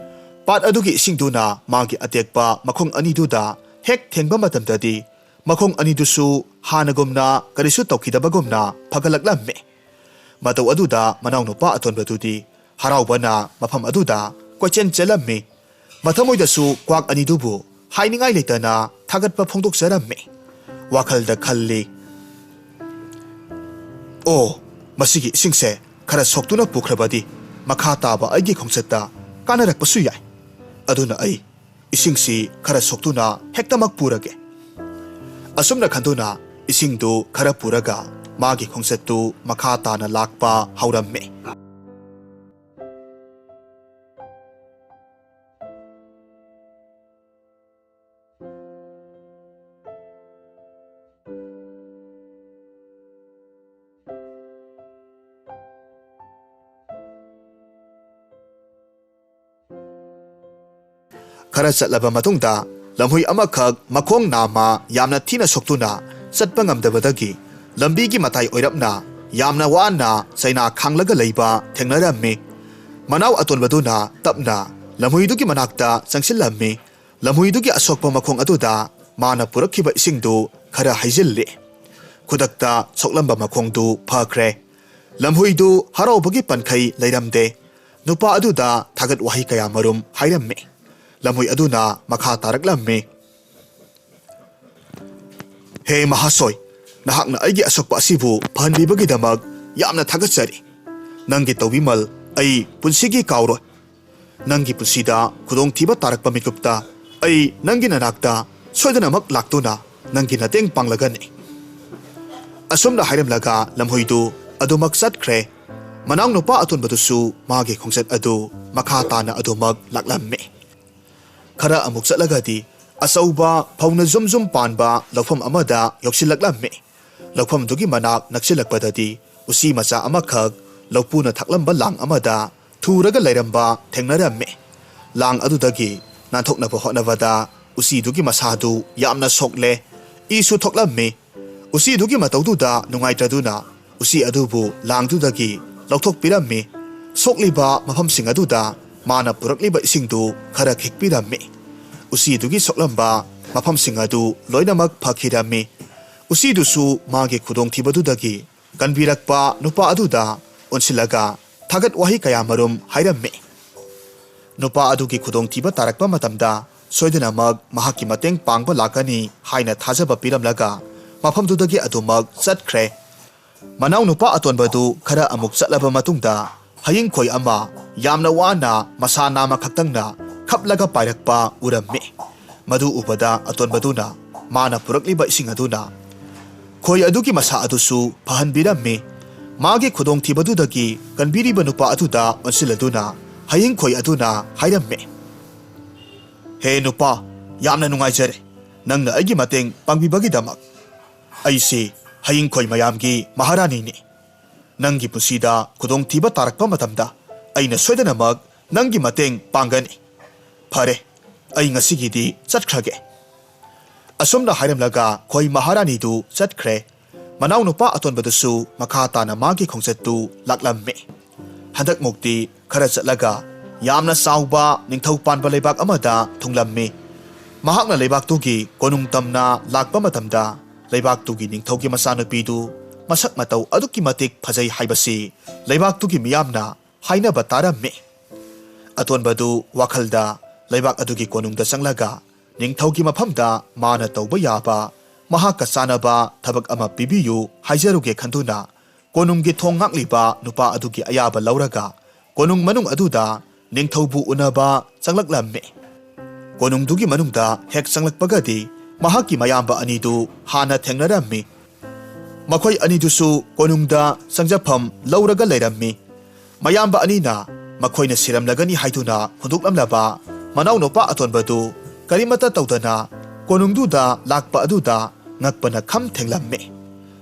ꯄꯥꯠ ꯑꯗꯨꯒꯤ ꯏꯁꯤꯡꯗꯨꯅ ꯃꯥꯒꯤ ꯑꯇꯦꯛꯄ ꯃꯈꯣꯡ ꯑꯅꯤꯗꯨꯗ ꯍꯦꯛ ꯊꯦꯡꯕ ꯃꯇꯝꯗꯗꯤ ꯃꯈꯣꯡ ꯑꯅꯤꯗꯨꯁꯨ ꯍꯥꯟꯅꯒꯨꯝꯅ ꯀꯔꯤꯁꯨ ꯇꯧꯈꯤꯗꯕꯒꯨꯝꯅ ꯐꯒꯠꯂꯛꯂꯝꯃꯤ꯫ ꯃꯇꯧ ꯑꯗꯨꯗ ꯃꯅꯥꯎꯅꯨꯄꯥ ꯑꯇꯣꯟꯕꯗꯨꯗꯤ ꯍꯔꯥꯎꯕꯅ ꯃꯐꯝ ꯑꯗꯨꯗ ꯀꯣꯏꯆꯦꯟ ꯆꯦꯜꯂꯝꯃꯤ꯫ ꯃꯊꯃꯣꯏꯗꯁꯨ ꯀ꯭ꯋꯥꯛ ꯑꯅꯤꯗꯨꯕꯨ ꯍꯥꯏꯅꯤꯡꯉꯥꯏ ꯂꯩꯇꯅ ꯊꯥꯒꯠꯄ ꯐꯣꯡꯗꯣꯛꯆꯔꯝꯃꯤ꯫ ꯋꯥꯈꯜꯗ ꯈꯜꯂꯤ, "ꯑꯣ, ꯃꯁꯤꯒꯤ ꯏꯁꯤꯡꯁꯦ ꯈꯔ ꯁꯣꯛꯇꯨꯅ ꯄꯨꯈ꯭ꯔꯕꯗꯤ ꯃꯈꯥ ꯇꯥꯕ ꯑꯩꯒꯤ ꯈꯣꯡꯆꯠꯇ ꯀꯥꯟꯅꯔꯛꯄꯁꯨ ꯌꯥꯏ꯫ ꯑꯗꯨꯅ ꯑꯩ ꯏꯁꯤꯡꯁꯤ ꯈꯔ ꯁꯣꯛꯇꯨꯅ ꯍꯦꯛꯇꯃꯛ ꯄꯨꯔꯒꯦ"꯫ ꯑꯁꯨꯝꯅ ꯈꯟꯗꯨꯅ ꯏꯁꯤꯡꯗꯨ ꯈꯔ ꯄꯨꯔꯒ ꯃꯥꯒꯤ ꯈꯣꯡꯆꯠꯇꯨ ꯃꯈꯥ ꯇꯥꯅ ꯂꯥꯛꯄ ꯍꯧꯔꯝꯃꯤ꯫ ꯈꯔ ꯆꯠꯂꯕ ꯃꯇꯨꯡꯗ ꯂꯝꯍꯨꯏ ꯑꯃꯈꯛ ꯃꯈꯣꯡ ꯅꯥꯝꯃ ꯌꯥꯝꯅ ꯊꯤꯅ ꯁꯣꯛꯇꯨꯅ ꯆꯠꯄ ꯉꯝꯗꯕꯗꯒꯤ ꯂꯝꯕꯤꯒꯤ ꯃꯇꯥꯏ ꯑꯣꯏꯔꯞꯅ ꯌꯥꯝꯅ ꯋꯥꯅ ꯆꯩꯅꯥ ꯈꯥꯡꯂꯒ ꯂꯩꯕ ꯊꯦꯡꯅꯔꯝꯃꯤ꯫ ꯃꯅꯥꯎ ꯑꯇꯣꯟꯕꯗꯨꯅ ꯇꯞꯅ ꯂꯝꯍꯨꯏꯗꯨꯒꯤ ꯃꯅꯥꯛꯇ ꯆꯪꯁꯤꯜꯂꯝꯃꯤ꯫ ꯂꯝꯍꯨꯏꯗꯨꯒꯤ ꯑꯁꯣꯛꯄ ꯃꯈꯣꯡ ꯑꯗꯨꯗ ꯃꯥꯅ ꯄꯨꯔꯛꯈꯤꯕ ꯏꯁꯤꯡꯗꯨ ꯈꯔ ꯍꯩꯖꯤꯜꯂꯤ꯫ ꯈꯨꯗꯛꯇ ꯁꯣꯛꯂꯝꯕ ꯃꯈꯣꯡꯗꯨ ꯐꯈ꯭ꯔꯦ꯫ ꯂꯝꯍꯨꯏꯗꯨ ꯍꯔꯥꯎꯕꯒꯤ ꯄꯟꯈꯩ ꯂꯩꯔꯝꯗꯦ꯫ ꯅꯨꯄꯥ ꯑꯗꯨꯗ ꯊꯥꯒꯠ ꯋꯥꯍꯩ ꯀꯌꯥ ꯃꯔꯨꯝ ꯍꯥꯏꯔꯝꯃꯤ꯫ ꯂꯝꯍꯨꯏ ꯑꯗꯨꯅ ꯃꯈꯥ ꯇꯥꯔꯛꯂꯝꯃꯤ, "ꯍꯦ ꯃꯍꯥꯁꯣꯏ, ꯅꯍꯥꯛꯅ ꯑꯩꯒꯤ ꯑꯁꯣꯛꯄ ꯑꯁꯤꯕꯨ ꯐꯍꯟꯕꯤꯕꯒꯤꯗꯃꯛ ꯌꯥꯝꯅ ꯊꯥꯒꯠꯆꯔꯤ꯫ ꯅꯪꯒꯤ ꯇꯧꯕꯤꯃꯜ ꯑꯩ ꯄꯨꯟꯁꯤꯒꯤ ꯀꯥꯎꯔꯣꯏ꯫ ꯅꯪꯒꯤ ꯄꯨꯟꯁꯤꯗ ꯈꯨꯗꯣꯡꯊꯤꯕ ꯇꯥꯔꯛꯄ ꯃꯤꯀꯨꯞꯇ ꯑꯩ ꯅꯪꯒꯤ ꯅꯅꯥꯛꯇ ꯁꯣꯏꯗꯅꯃꯛ ꯂꯥꯛꯇꯨꯅ ꯅꯪꯒꯤ ꯅꯇꯦꯡ ꯄꯥꯡꯂꯒꯅꯤ꯫ ꯑꯁꯨꯝꯅ ꯍꯥꯏꯔꯝꯂꯒ ꯂꯝꯍꯨꯏꯗꯨ ꯑꯗꯨꯃꯛ ꯆꯠꯈ꯭ꯔꯦ꯫ ꯃꯅꯥꯎꯅꯨꯄꯥ ꯑꯇꯣꯟꯕꯗꯨꯁꯨ ꯃꯥꯒꯤ ꯈꯣꯡꯆꯠ ꯑꯗꯨ ꯃꯈꯥ ꯇꯥꯅ ꯑꯗꯨꯃꯛ ꯂꯥꯛꯂꯝꯃꯤ꯫ ꯈꯔ ꯑꯃꯨꯛ ꯆꯠꯂꯒꯗꯤ ꯑꯆꯧꯕ ꯐꯧꯅ ꯖꯨꯝ ꯖꯨꯝ ꯄꯥꯟꯕ ꯂꯧꯐꯝ ꯑꯃꯗ ꯌꯧꯁꯤꯜꯂꯛꯂꯝꯃꯤ꯫ ꯂꯧꯐꯝꯗꯨꯒꯤ ꯃꯅꯥꯛ ꯅꯛꯁꯤꯜꯂꯛꯄꯗꯗꯤ ꯎꯆꯤ ꯃꯆꯥ ꯑꯃꯈꯛ ꯂꯧꯄꯨꯅ ꯊꯥꯛꯂꯝꯕ ꯂꯥꯡ ꯑꯃꯗ ꯊꯨꯔꯒ ꯂꯩꯔꯝꯕ ꯊꯦꯡꯅꯔꯝꯃꯤ꯫ ꯂꯥꯡ ꯑꯗꯨꯗꯒꯤ ꯅꯥꯟꯊꯣꯛꯅꯕ ꯍꯣꯠꯅꯕꯗ ꯎꯆꯤꯗꯨꯒꯤ ꯃꯁꯥꯗꯨ ꯌꯥꯝꯅ ꯁꯣꯛꯂꯦ꯫ ꯏꯁꯨ ꯊꯣꯛꯂꯝꯃꯤ꯫ ꯎꯆꯤꯗꯨꯒꯤ ꯃꯇꯧꯗꯨꯗ ꯅꯨꯡꯉꯥꯏꯇ꯭ꯔꯗꯨꯅ ꯎꯆꯤ ꯑꯗꯨꯕꯨ ꯂꯥꯡꯗꯨꯗꯒꯤ ꯂꯧꯊꯣꯛꯄꯤꯔꯝꯃꯤ꯫ ꯁꯣꯛꯂꯤꯕ ꯃꯐꯝꯁꯤꯡ ꯑꯗꯨꯗ ꯃꯥꯅ ꯄꯨꯔꯛꯂꯤꯕ ꯏꯁꯤꯡꯗꯨ ꯈꯔ ꯈꯤꯛꯄꯤꯔꯝꯃꯤ꯫ ꯎꯆꯤꯗꯨꯒꯤ ꯁꯣꯛꯂꯝꯕ ꯃꯐꯝꯁꯤꯡ ꯑꯗꯨ ꯂꯣꯏꯅꯃꯛ ꯐꯈꯤꯔꯝꯃꯤ꯫ ꯎꯆꯤꯗꯨꯁꯨ ꯃꯥꯒꯤ ꯈꯨꯗꯣꯡꯊꯤꯕꯗꯨꯗꯒꯤ ꯀꯟꯕꯤꯔꯛꯄ ꯅꯨꯄꯥ ꯑꯗꯨꯗ ꯑꯣꯟꯁꯤꯜꯂꯒ ꯊꯥꯒꯠ ꯋꯥꯍꯩ ꯀꯌꯥꯃꯔꯨꯝ ꯍꯥꯏꯔꯝꯃꯤ꯫ ꯅꯨꯄꯥ ꯑꯗꯨꯒꯤ ꯈꯨꯗꯣꯡꯊꯤꯕ ꯇꯥꯔꯛꯄ ꯃꯇꯝꯗ ꯁꯣꯏꯗꯅꯃꯛ ꯃꯍꯥꯛꯀꯤ ꯃꯇꯦꯡ ꯄꯥꯡꯕ ꯂꯥꯛꯀꯅꯤ ꯍꯥꯏꯅ ꯊꯥꯖꯕ ꯄꯤꯔꯝꯂꯒ ꯃꯐꯝꯗꯨꯗꯒꯤ ꯑꯗꯨꯃꯛ ꯆꯠꯈ꯭ꯔꯦ꯫ ꯃꯅꯥꯎꯅꯨꯄꯥ ꯑꯇꯣꯟꯕꯗꯨ ꯈꯔ ꯑꯃꯨꯛ ꯆꯠꯂꯕ ꯃꯇꯨꯡꯗ ꯍꯌꯤꯡꯈꯣꯏ ꯑꯃ ꯌꯥꯝꯅ ꯋꯥꯅ ꯃꯁꯥ ꯅꯥꯝꯃ ꯈꯛꯇꯪꯅ ꯈꯞꯂꯒ ꯄꯥꯏꯔꯛꯄ ꯎꯔꯝꯃꯤ꯫ ꯃꯗꯨ ꯎꯕꯗ ꯑꯇꯣꯟꯕꯗꯨꯅ ꯃꯥꯅ ꯄꯨꯔꯛꯂꯤꯕ ꯏꯁꯤꯡ ꯑꯗꯨꯅ ꯈꯣꯏ ꯑꯗꯨꯒꯤ ꯃꯁꯥ ꯑꯗꯨꯁꯨ ꯐꯍꯟꯕꯤꯔꯝꯃꯤ꯫ ꯃꯥꯒꯤ ꯈꯨꯗꯣꯡꯊꯤꯕꯗꯨꯗꯒꯤ ꯀꯟꯕꯤꯔꯤꯕ ꯅꯨꯄꯥ ꯑꯗꯨꯗ ꯑꯣꯟꯁꯤꯜꯂꯗꯨꯅ ꯍꯌꯤꯡꯈꯣꯏ ꯑꯗꯨꯅ ꯍꯥꯏꯔꯝꯃꯤ, "ꯍꯦ ꯅꯨꯄꯥ, ꯌꯥꯝꯅ ꯅꯨꯡꯉꯥꯏꯖꯔꯦ ꯅꯪꯅ ꯑꯩꯒꯤ ꯃꯇꯦꯡ ꯄꯥꯡꯕꯤꯕꯒꯤꯗꯃꯛ꯫ ꯑꯩꯁꯤ ꯍꯌꯤꯡꯈꯣꯏ ꯃꯌꯥꯝꯒꯤ ꯃꯍꯥꯔꯥꯅꯤꯅꯤ꯫ ꯅꯪꯒꯤ ꯄꯨꯟꯁꯤꯗ ꯈꯨꯗꯣꯡꯊꯤꯕ ꯇꯥꯔꯛꯄ ꯃꯇꯝꯗ ꯑꯩꯅ ꯁꯣꯏꯗꯅꯃꯛ ꯅꯪꯒꯤ ꯃꯇꯦꯡ ꯄꯥꯡꯒꯅꯤ꯫ ꯐꯔꯦ, ꯑꯩ ꯉꯁꯤꯒꯤꯗꯤ ꯆꯠꯈ꯭ꯔꯒꯦ"꯫ ꯑꯁꯨꯝꯅ ꯍꯥꯏꯔꯝꯂꯒ ꯈꯣꯏ ꯃꯍꯥꯔꯥꯅꯤꯗꯨ ꯆꯠꯈ꯭ꯔꯦ꯫ ꯃꯅꯥꯎꯅꯨꯄꯥ ꯑꯇꯣꯟꯕꯗꯨꯁꯨ ꯃꯈꯥ ꯇꯥꯅ ꯃꯥꯒꯤ ꯈꯣꯡꯆꯠꯇꯨ ꯂꯥꯛꯂꯝꯃꯤ꯫ ꯍꯟꯗꯛꯃꯨꯛꯇꯤ ꯈꯔ ꯆꯠꯂꯒ ꯌꯥꯝꯅ ꯆꯥꯎꯕ ꯅꯤꯡꯊꯧ ꯄꯥꯟꯕ ꯂꯩꯕꯥꯛ ꯑꯃꯗ ꯊꯨꯡꯂꯝꯃꯤ꯫ ꯃꯍꯥꯛꯅ ꯂꯩꯕꯥꯛꯇꯨꯒꯤ ꯀꯣꯅꯨꯡ ꯇꯝꯅ ꯂꯥꯛꯄ ꯃꯇꯝꯗ ꯂꯩꯕꯥꯛꯇꯨꯒꯤ ꯅꯤꯡꯊꯧꯒꯤ ꯃꯆꯥꯅꯨꯄꯤꯗꯨ ꯃꯁꯛ ꯃꯇꯧ ꯑꯗꯨꯛꯀꯤ ꯃꯇꯤꯛ ꯐꯖꯩ ꯍꯥꯏꯕꯁꯤ ꯂꯩꯕꯥꯛꯇꯨꯒꯤ ꯃꯤꯌꯥꯝꯅ ꯍꯥꯏꯅꯕ ꯇꯥꯔꯝꯃꯤ꯫ ꯑꯇꯣꯟꯕꯗꯨ ꯋꯥꯈꯜꯗ ꯂꯩꯕꯥꯛ ꯑꯗꯨꯒꯤ ꯀꯣꯅꯨꯡꯗ ꯆꯪꯂꯒ ꯅꯤꯡꯊꯧꯒꯤ ꯃꯐꯝꯗ ꯃꯥꯅ ꯇꯧꯕ ꯌꯥꯕ ꯃꯍꯥꯛꯀ ꯆꯥꯟꯅꯕ ꯊꯕꯛ ꯑꯃ ꯄꯤꯕꯤꯌꯨ ꯍꯥꯏꯖꯔꯨꯒꯦ ꯈꯟꯗꯨꯅ ꯀꯣꯅꯨꯡꯒꯤ ꯊꯣꯡ ꯉꯥꯛꯂꯤꯕ ꯅꯨꯄꯥ ꯑꯗꯨꯒꯤ ꯑꯌꯥꯕ ꯂꯧꯔꯒ ꯀꯣꯅꯨꯡ ꯃꯅꯨꯡ ꯑꯗꯨꯗ ꯅꯤꯡꯊꯧꯕꯨ ꯎꯅꯕ ꯆꯪꯂꯛꯂꯝꯃꯤ꯫ ꯀꯣꯅꯨꯡꯗꯨꯒꯤ ꯃꯅꯨꯡꯗ ꯍꯦꯛ ꯆꯪꯂꯛꯄꯒꯗꯤ ꯃꯍꯥꯛꯀꯤ ꯃꯌꯥꯝꯕ ꯑꯅꯤꯗꯨ ꯍꯥꯟꯅ ꯊꯦꯡꯅꯔꯝꯃꯤ꯫ ꯃꯈꯣꯏ ꯑꯅꯤꯗꯨꯁꯨ ꯀꯣꯅꯨꯡꯗ ꯆꯪꯖꯐꯝ ꯂꯧꯔꯒ ꯂꯩꯔꯝꯃꯤ꯫ ꯃꯌꯥꯝꯕ ꯑꯅꯤꯅ ꯃꯈꯣꯏꯅ ꯁꯤꯔꯝꯂꯒꯅꯤ ꯍꯥꯏꯗꯨꯅ ꯍꯨꯟꯗꯣꯛꯂꯝꯂꯕ ꯃꯅꯥꯎꯅꯨꯄꯥ ꯑꯇꯣꯟꯕꯗꯨ ꯀꯔꯤꯃꯠꯇ ꯇꯧꯗꯅ ꯀꯣꯅꯨꯡꯗꯨꯗ ꯂꯥꯛꯄ ꯑꯗꯨꯗ ꯉꯛꯄꯅ ꯈꯝ ꯊꯦꯡꯂꯝꯃꯤ꯫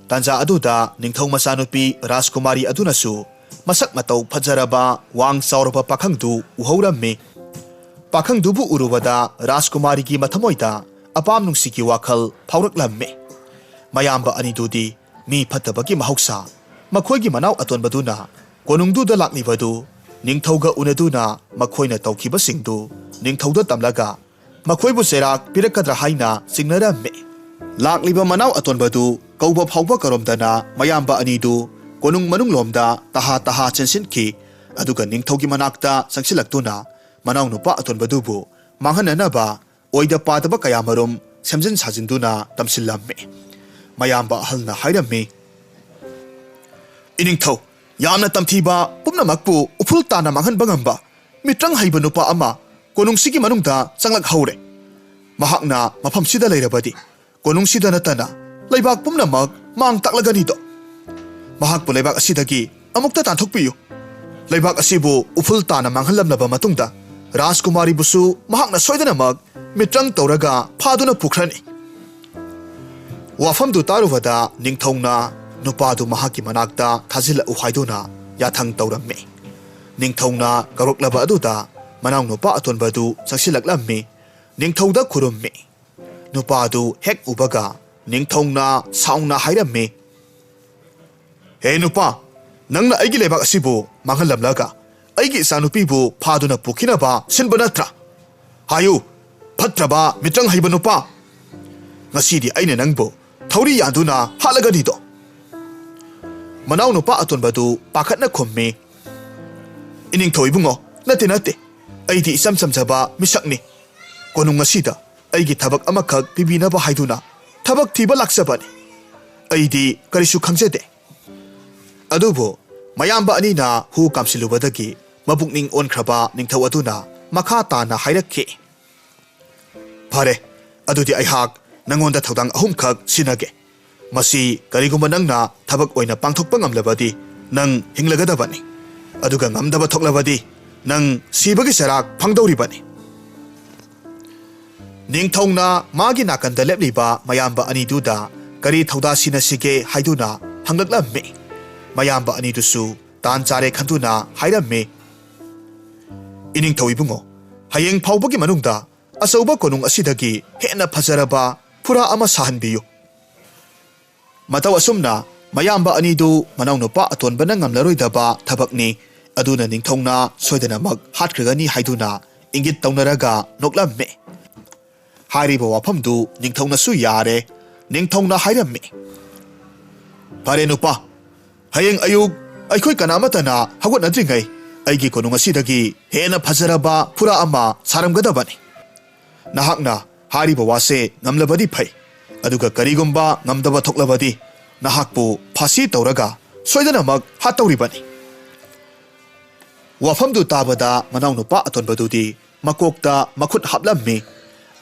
ꯇꯥꯟꯖꯥ ꯑꯗꯨꯗ ꯅꯤꯡꯊꯧ ꯃꯆꯥꯅꯨꯄꯤ ꯔꯥꯖꯀꯨꯃꯥꯔꯤ ꯑꯗꯨꯅꯁꯨ ꯃꯁꯛ ꯃꯇꯧ ꯐꯖꯔꯕ ꯋꯥꯡ ꯆꯥꯎꯔꯕ ꯄꯥꯈꯪꯗꯨ ꯎꯍꯧꯔꯝꯃꯤ꯫ ꯄꯥꯈꯪꯗꯨꯕꯨ ꯎꯔꯨꯕꯗ ꯔꯥꯖꯀꯨꯃꯥꯔꯤꯒꯤ ꯃꯊꯃꯣꯏꯗ ꯑꯄꯥꯝ ꯅꯨꯡꯁꯤꯒꯤ ꯋꯥꯈꯜ ꯐꯥꯎꯔꯛꯂꯝꯃꯤ꯫ ꯃꯌꯥꯝꯕ ꯑꯅꯤꯗꯨꯗꯤ ꯃꯤ ꯐꯠꯇꯕꯒꯤ ꯃꯍꯧꯁꯥ꯫ ꯃꯈꯣꯏꯒꯤ ꯃꯅꯥꯎ ꯑꯇꯣꯟꯕꯗꯨꯅ ꯀꯣꯅꯨꯡꯗꯨꯗ ꯂꯥꯛꯂꯤꯕꯗꯨ ꯅꯤꯡꯊꯧꯒ ꯎꯅꯗꯨꯅ ꯃꯈꯣꯏꯅ ꯇꯧꯈꯤꯕꯁꯤꯡꯗꯨ ꯅꯤꯡꯊꯧꯗ ꯇꯝꯂꯒ ꯃꯈꯣꯏꯕꯨ ꯆꯩꯔꯥꯛ ꯄꯤꯔꯛꯀꯗ꯭ꯔꯥ ꯍꯥꯏꯅ ꯆꯤꯡꯅꯔꯝꯃꯤ꯫ ꯂꯥꯛꯂꯤꯕ ꯃꯅꯥꯎ ꯑꯇꯣꯟꯕꯗꯨ ꯀꯧꯕ ꯐꯥꯎꯕ ꯀꯧꯔꯝꯗꯅ ꯃꯌꯥꯝꯕ ꯑꯅꯤꯗꯨ ꯀꯣꯅꯨꯡ ꯃꯅꯨꯡꯂꯣꯝꯗ ꯇꯍꯥ ꯇꯍꯥ ꯆꯦꯟꯁꯤꯟꯈꯤ꯫ ꯑꯗꯨꯒ ꯅꯤꯡꯊꯧꯒꯤ ꯃꯅꯥꯛꯇ ꯆꯪꯁꯤꯜꯂꯛꯇꯨꯅ ꯃꯅꯥꯎꯅꯨꯄꯥ ꯑꯇꯣꯟꯕꯗꯨꯕꯨ ꯃꯥꯡꯍꯟꯅꯅꯕ ꯑꯣꯏꯗ ꯄꯥꯗꯕ ꯀꯌꯥꯃꯔꯨꯝ ꯁꯦꯝꯖꯤꯟ ꯁꯥꯖꯤꯟꯗꯨꯅ ꯇꯝꯁꯤꯜꯂꯝꯃꯤ꯫ ꯃꯌꯥꯝꯕ ꯑꯍꯜꯅ ꯍꯥꯏꯔꯝꯃꯤ, "ꯏꯅꯤꯡꯊꯧ, ꯌꯥꯝꯅ ꯇꯝꯊꯤꯕ ꯄꯨꯝꯅꯃꯛꯄꯨ ꯎꯐꯨꯜ ꯇꯥꯅ ꯃꯥꯡꯍꯟꯕ ꯉꯝꯕ ꯃꯤꯇ꯭ꯔꯪ ꯍꯩꯕ ꯅꯨꯄꯥ ꯑꯃ ꯀꯣꯅꯨꯡꯁꯤꯒꯤ ꯃꯅꯨꯡꯗ ꯆꯪꯂꯛꯍꯧꯔꯦ꯫ ꯃꯍꯥꯛꯅ ꯃꯐꯝꯁꯤꯗ ꯂꯩꯔꯕꯗꯤ ꯀꯣꯅꯨꯡꯁꯤꯗ ꯅꯠꯇꯅ ꯂꯩꯕꯥꯛ ꯄꯨꯝꯅꯃꯛ ꯃꯥꯡ ꯇꯥꯛꯂꯒꯅꯤꯗꯣ꯫ ꯃꯍꯥꯛꯄꯨ ꯂꯩꯕꯥꯛ ꯑꯁꯤꯗꯒꯤ ꯑꯃꯨꯛꯇ ꯇꯥꯟꯊꯣꯛꯄꯤꯌꯨ꯫ ꯂꯩꯕꯥꯛ ꯑꯁꯤꯕꯨ ꯎꯐꯨꯜ ꯇꯥꯅ ꯃꯥꯡꯍꯜꯂꯝꯂꯕ ꯃꯇꯨꯡꯗ ꯔꯥꯖꯀꯨꯃꯥꯔꯤꯕꯨꯁꯨ ꯃꯍꯥꯛꯅ ꯁꯣꯏꯗꯅꯃꯛ ꯃꯤꯇ꯭ꯔꯪ ꯇꯧꯔꯒ ꯐꯥꯗꯨꯅ ꯄꯨꯈ꯭ꯔꯅꯤ꯫" ꯋꯥꯐꯝꯗꯨ ꯇꯥꯔꯨꯕꯗ ꯅꯤꯡꯊꯧꯅ ꯅꯨꯄꯥꯗꯨ ꯃꯍꯥꯛꯀꯤ ꯃꯅꯥꯛꯇ ꯊꯥꯖꯤꯜꯂꯛꯎ ꯍꯥꯏꯗꯨꯅ ꯌꯥꯊꯪ ꯇꯧꯔꯝꯃꯤ꯫ ꯅꯤꯡꯊꯧꯅ ꯀꯧꯔꯛꯂꯕ ꯑꯗꯨꯗ ꯃꯅꯥꯎꯅꯨꯄꯥ ꯑꯇꯣꯟꯕꯗꯨ ꯆꯪꯁꯤꯜꯂꯛꯂꯝꯃꯤ꯫ ꯅꯤꯡꯊꯧꯗ ꯈꯨꯔꯨꯝꯃꯤ꯫ ꯅꯨꯄꯥꯗꯨ ꯍꯦꯛ ꯎꯕꯒ ꯅꯤꯡꯊꯧꯅ ꯁꯥꯎꯅ ꯍꯥꯏꯔꯝꯃꯤ, "ꯍꯦ ꯅꯨꯄꯥ, ꯅꯪꯅ ꯑꯩꯒꯤ ꯂꯩꯕꯥꯛ ꯑꯁꯤꯕꯨ ꯃꯥꯡꯍꯜꯂꯝꯂꯒ ꯑꯩꯒꯤ ꯏꯆꯥꯅꯨꯄꯤꯕꯨ ꯐꯥꯗꯨꯅ ꯄꯨꯈꯤꯅꯕ ꯁꯤꯟꯕ ꯅꯠꯇ꯭ꯔꯥ? ꯍꯥꯏꯌꯨ, ꯐꯠꯇ꯭ꯔꯕ ꯃꯤꯇ꯭ꯔꯪ ꯍꯩꯕ ꯅꯨꯄꯥ! ꯉꯁꯤꯗꯤ ꯑꯩꯅ ꯅꯪꯕꯨ ꯊꯧꯔꯤ ꯌꯥꯟꯗꯨꯅ ꯍꯥꯠꯂꯒꯅꯤꯗꯣ!" ꯃꯅꯥꯎꯅꯨꯄꯥ ꯑꯇꯣꯟꯕꯗꯨ ꯄꯥꯈꯠꯅ ꯈꯨꯝꯃꯤ, "ꯏꯅꯤꯡꯊꯧ ꯏꯕꯨꯡꯉꯣ, ꯅꯠꯇꯦ, ꯅꯠꯇꯦ꯫ ꯑꯩꯗꯤ ꯏꯆꯝ ꯆꯝꯖꯕ ꯃꯤꯁꯛꯅꯤ꯫ ꯀꯣꯅꯨꯡ ꯑꯁꯤꯗ ꯑꯩꯒꯤ ꯊꯕꯛ ꯑꯃꯈꯛ ꯄꯤꯕꯤꯅꯕ ꯍꯥꯏꯗꯨꯅ ꯊꯕꯛ ꯊꯤꯕ ꯂꯥꯛꯆꯕꯅꯤ꯫ ꯑꯩꯗꯤ ꯀꯔꯤꯁꯨ ꯈꯪꯖꯗꯦ꯫" ꯑꯗꯨꯕꯨ ꯃꯌꯥꯝꯕ ꯑꯅꯤꯅ ꯍꯨ ꯀꯥꯝꯁꯤꯜꯂꯨꯕꯗꯒꯤ ꯃꯄꯨꯛꯅꯤꯡ ꯑꯣꯟꯈ꯭ꯔꯕ ꯅꯤꯡꯊꯧ ꯑꯗꯨꯅ ꯃꯈꯥ ꯇꯥꯅ ꯍꯥꯏꯔꯛꯈꯤ, "ꯐꯔꯦ, ꯑꯗꯨꯗꯤ ꯑꯩꯍꯥꯛ ꯅꯪꯉꯣꯟꯗ ꯊꯧꯗꯥꯡ ꯑꯍꯨꯝꯈꯛ ꯁꯤꯟꯅꯒꯦ꯫ ꯃꯁꯤ ꯀꯔꯤꯒꯨꯝꯕ ꯅꯪꯅ ꯊꯕꯛ ꯑꯣꯏꯅ ꯄꯥꯡꯊꯣꯛꯄ ꯉꯝꯂꯕꯗꯤ ꯅꯪ ꯍꯤꯡꯂꯒꯗꯕꯅꯤ, ꯑꯗꯨꯒ ꯉꯝꯗꯕ ꯊꯣꯛꯂꯕꯗꯤ ꯅꯪ ꯁꯤꯕꯒꯤ ꯆꯩꯔꯥꯛ ꯐꯪꯗꯧꯔꯤꯕꯅꯤ꯫ ꯅꯤꯡꯊꯧꯅ ꯃꯥꯒꯤ ꯅꯥꯀꯟꯗ ꯂꯦꯞꯂꯤꯕ ꯃꯌꯥꯝꯕ ꯑꯅꯤꯗꯨꯗ ꯀꯔꯤ ꯊꯧꯗꯥ ꯁꯤꯟꯅꯁꯤꯒꯦ ꯍꯥꯏꯗꯨꯅ ꯍꯪꯂꯛꯂꯝꯃꯤ꯫ ꯃꯌꯥꯝꯕ ꯑꯅꯤꯗꯨꯁꯨ ꯇꯥꯟ ꯆꯥꯔꯦ ꯈꯟꯗꯨꯅ ꯍꯥꯏꯔꯝꯃꯤ, "ꯏꯅꯤꯡꯊꯧ ꯏꯕꯨꯡꯉꯣ, ꯍꯌꯦꯡ ꯐꯥꯎꯕꯒꯤ ꯃꯅꯨꯡꯗ ꯑꯆꯧꯕ ꯀꯣꯅꯨꯡ ꯑꯁꯤꯗꯒꯤ ꯍꯦꯟꯅ ꯐꯖꯔꯕ ꯐꯨꯔꯥ ꯑꯃ ꯁꯥꯍꯟꯕꯤꯌꯨ꯫" ꯃꯇꯧ ꯑꯁꯨꯝꯅ ꯃꯌꯥꯝꯕ ꯑꯅꯤꯗꯨ ꯃꯅꯥꯎꯅꯨꯄꯥ ꯑꯇꯣꯟꯕꯅ ꯉꯝꯂꯔꯣꯏꯗꯕ ꯊꯕꯛꯅꯤ, ꯑꯗꯨꯅ ꯅꯤꯡꯊꯧꯅ ꯁꯣꯏꯗꯅꯃꯛ ꯍꯥꯠꯈ꯭ꯔꯒꯅꯤ ꯍꯥꯏꯗꯨꯅ ꯏꯪꯒꯤꯠ ꯇꯧꯅꯔꯒ ꯅꯣꯛꯂꯝꯃꯤ꯫ ꯍꯥꯏꯔꯤꯕ ꯋꯥꯐꯝꯗꯨ ꯅꯤꯡꯊꯧꯅꯁꯨ ꯌꯥꯔꯦ꯫ ꯅꯤꯡꯊꯧꯅ ꯍꯥꯏꯔꯝꯃꯤ, "ꯐꯔꯦ ꯅꯨꯄꯥ, ꯍꯌꯦꯡ ꯑꯌꯨꯛ ꯑꯩꯈꯣꯏ ꯀꯅꯥꯃꯠꯇꯅ ꯍꯧꯒꯠꯅꯗ꯭ꯔꯤꯉꯩ ꯑꯩꯒꯤ ꯀꯣꯅꯨꯡ ꯑꯁꯤꯗꯒꯤ ꯍꯦꯟꯅ ꯐꯖꯔꯕ ꯐꯨꯔꯥ ꯑꯃ ꯁꯥꯔꯝꯒꯗꯕꯅꯤ꯫ ꯅꯍꯥꯛꯅ ꯍꯥꯏꯔꯤꯕ ꯋꯥꯁꯦ ꯉꯝꯂꯕꯗꯤ ꯐꯩ, ꯑꯗꯨꯒ ꯀꯔꯤꯒꯨꯝꯕ ꯉꯝꯗꯕ ꯊꯣꯛꯂꯕꯗꯤ ꯅꯍꯥꯛꯄꯨ ꯐꯥꯁꯤ ꯇꯧꯔꯒ ꯁꯣꯏꯗꯅꯃꯛ ꯍꯥꯠꯇꯧꯔꯤꯕꯅꯤ꯫" ꯋꯥꯐꯝꯗꯨ ꯇꯥꯕꯗ ꯃꯅꯥꯎꯅꯨꯄꯥ ꯑꯇꯣꯟꯕꯗꯨꯗꯤ ꯃꯀꯣꯛꯇ ꯃꯈꯨꯠ ꯍꯥꯞꯂꯝꯃꯤ꯫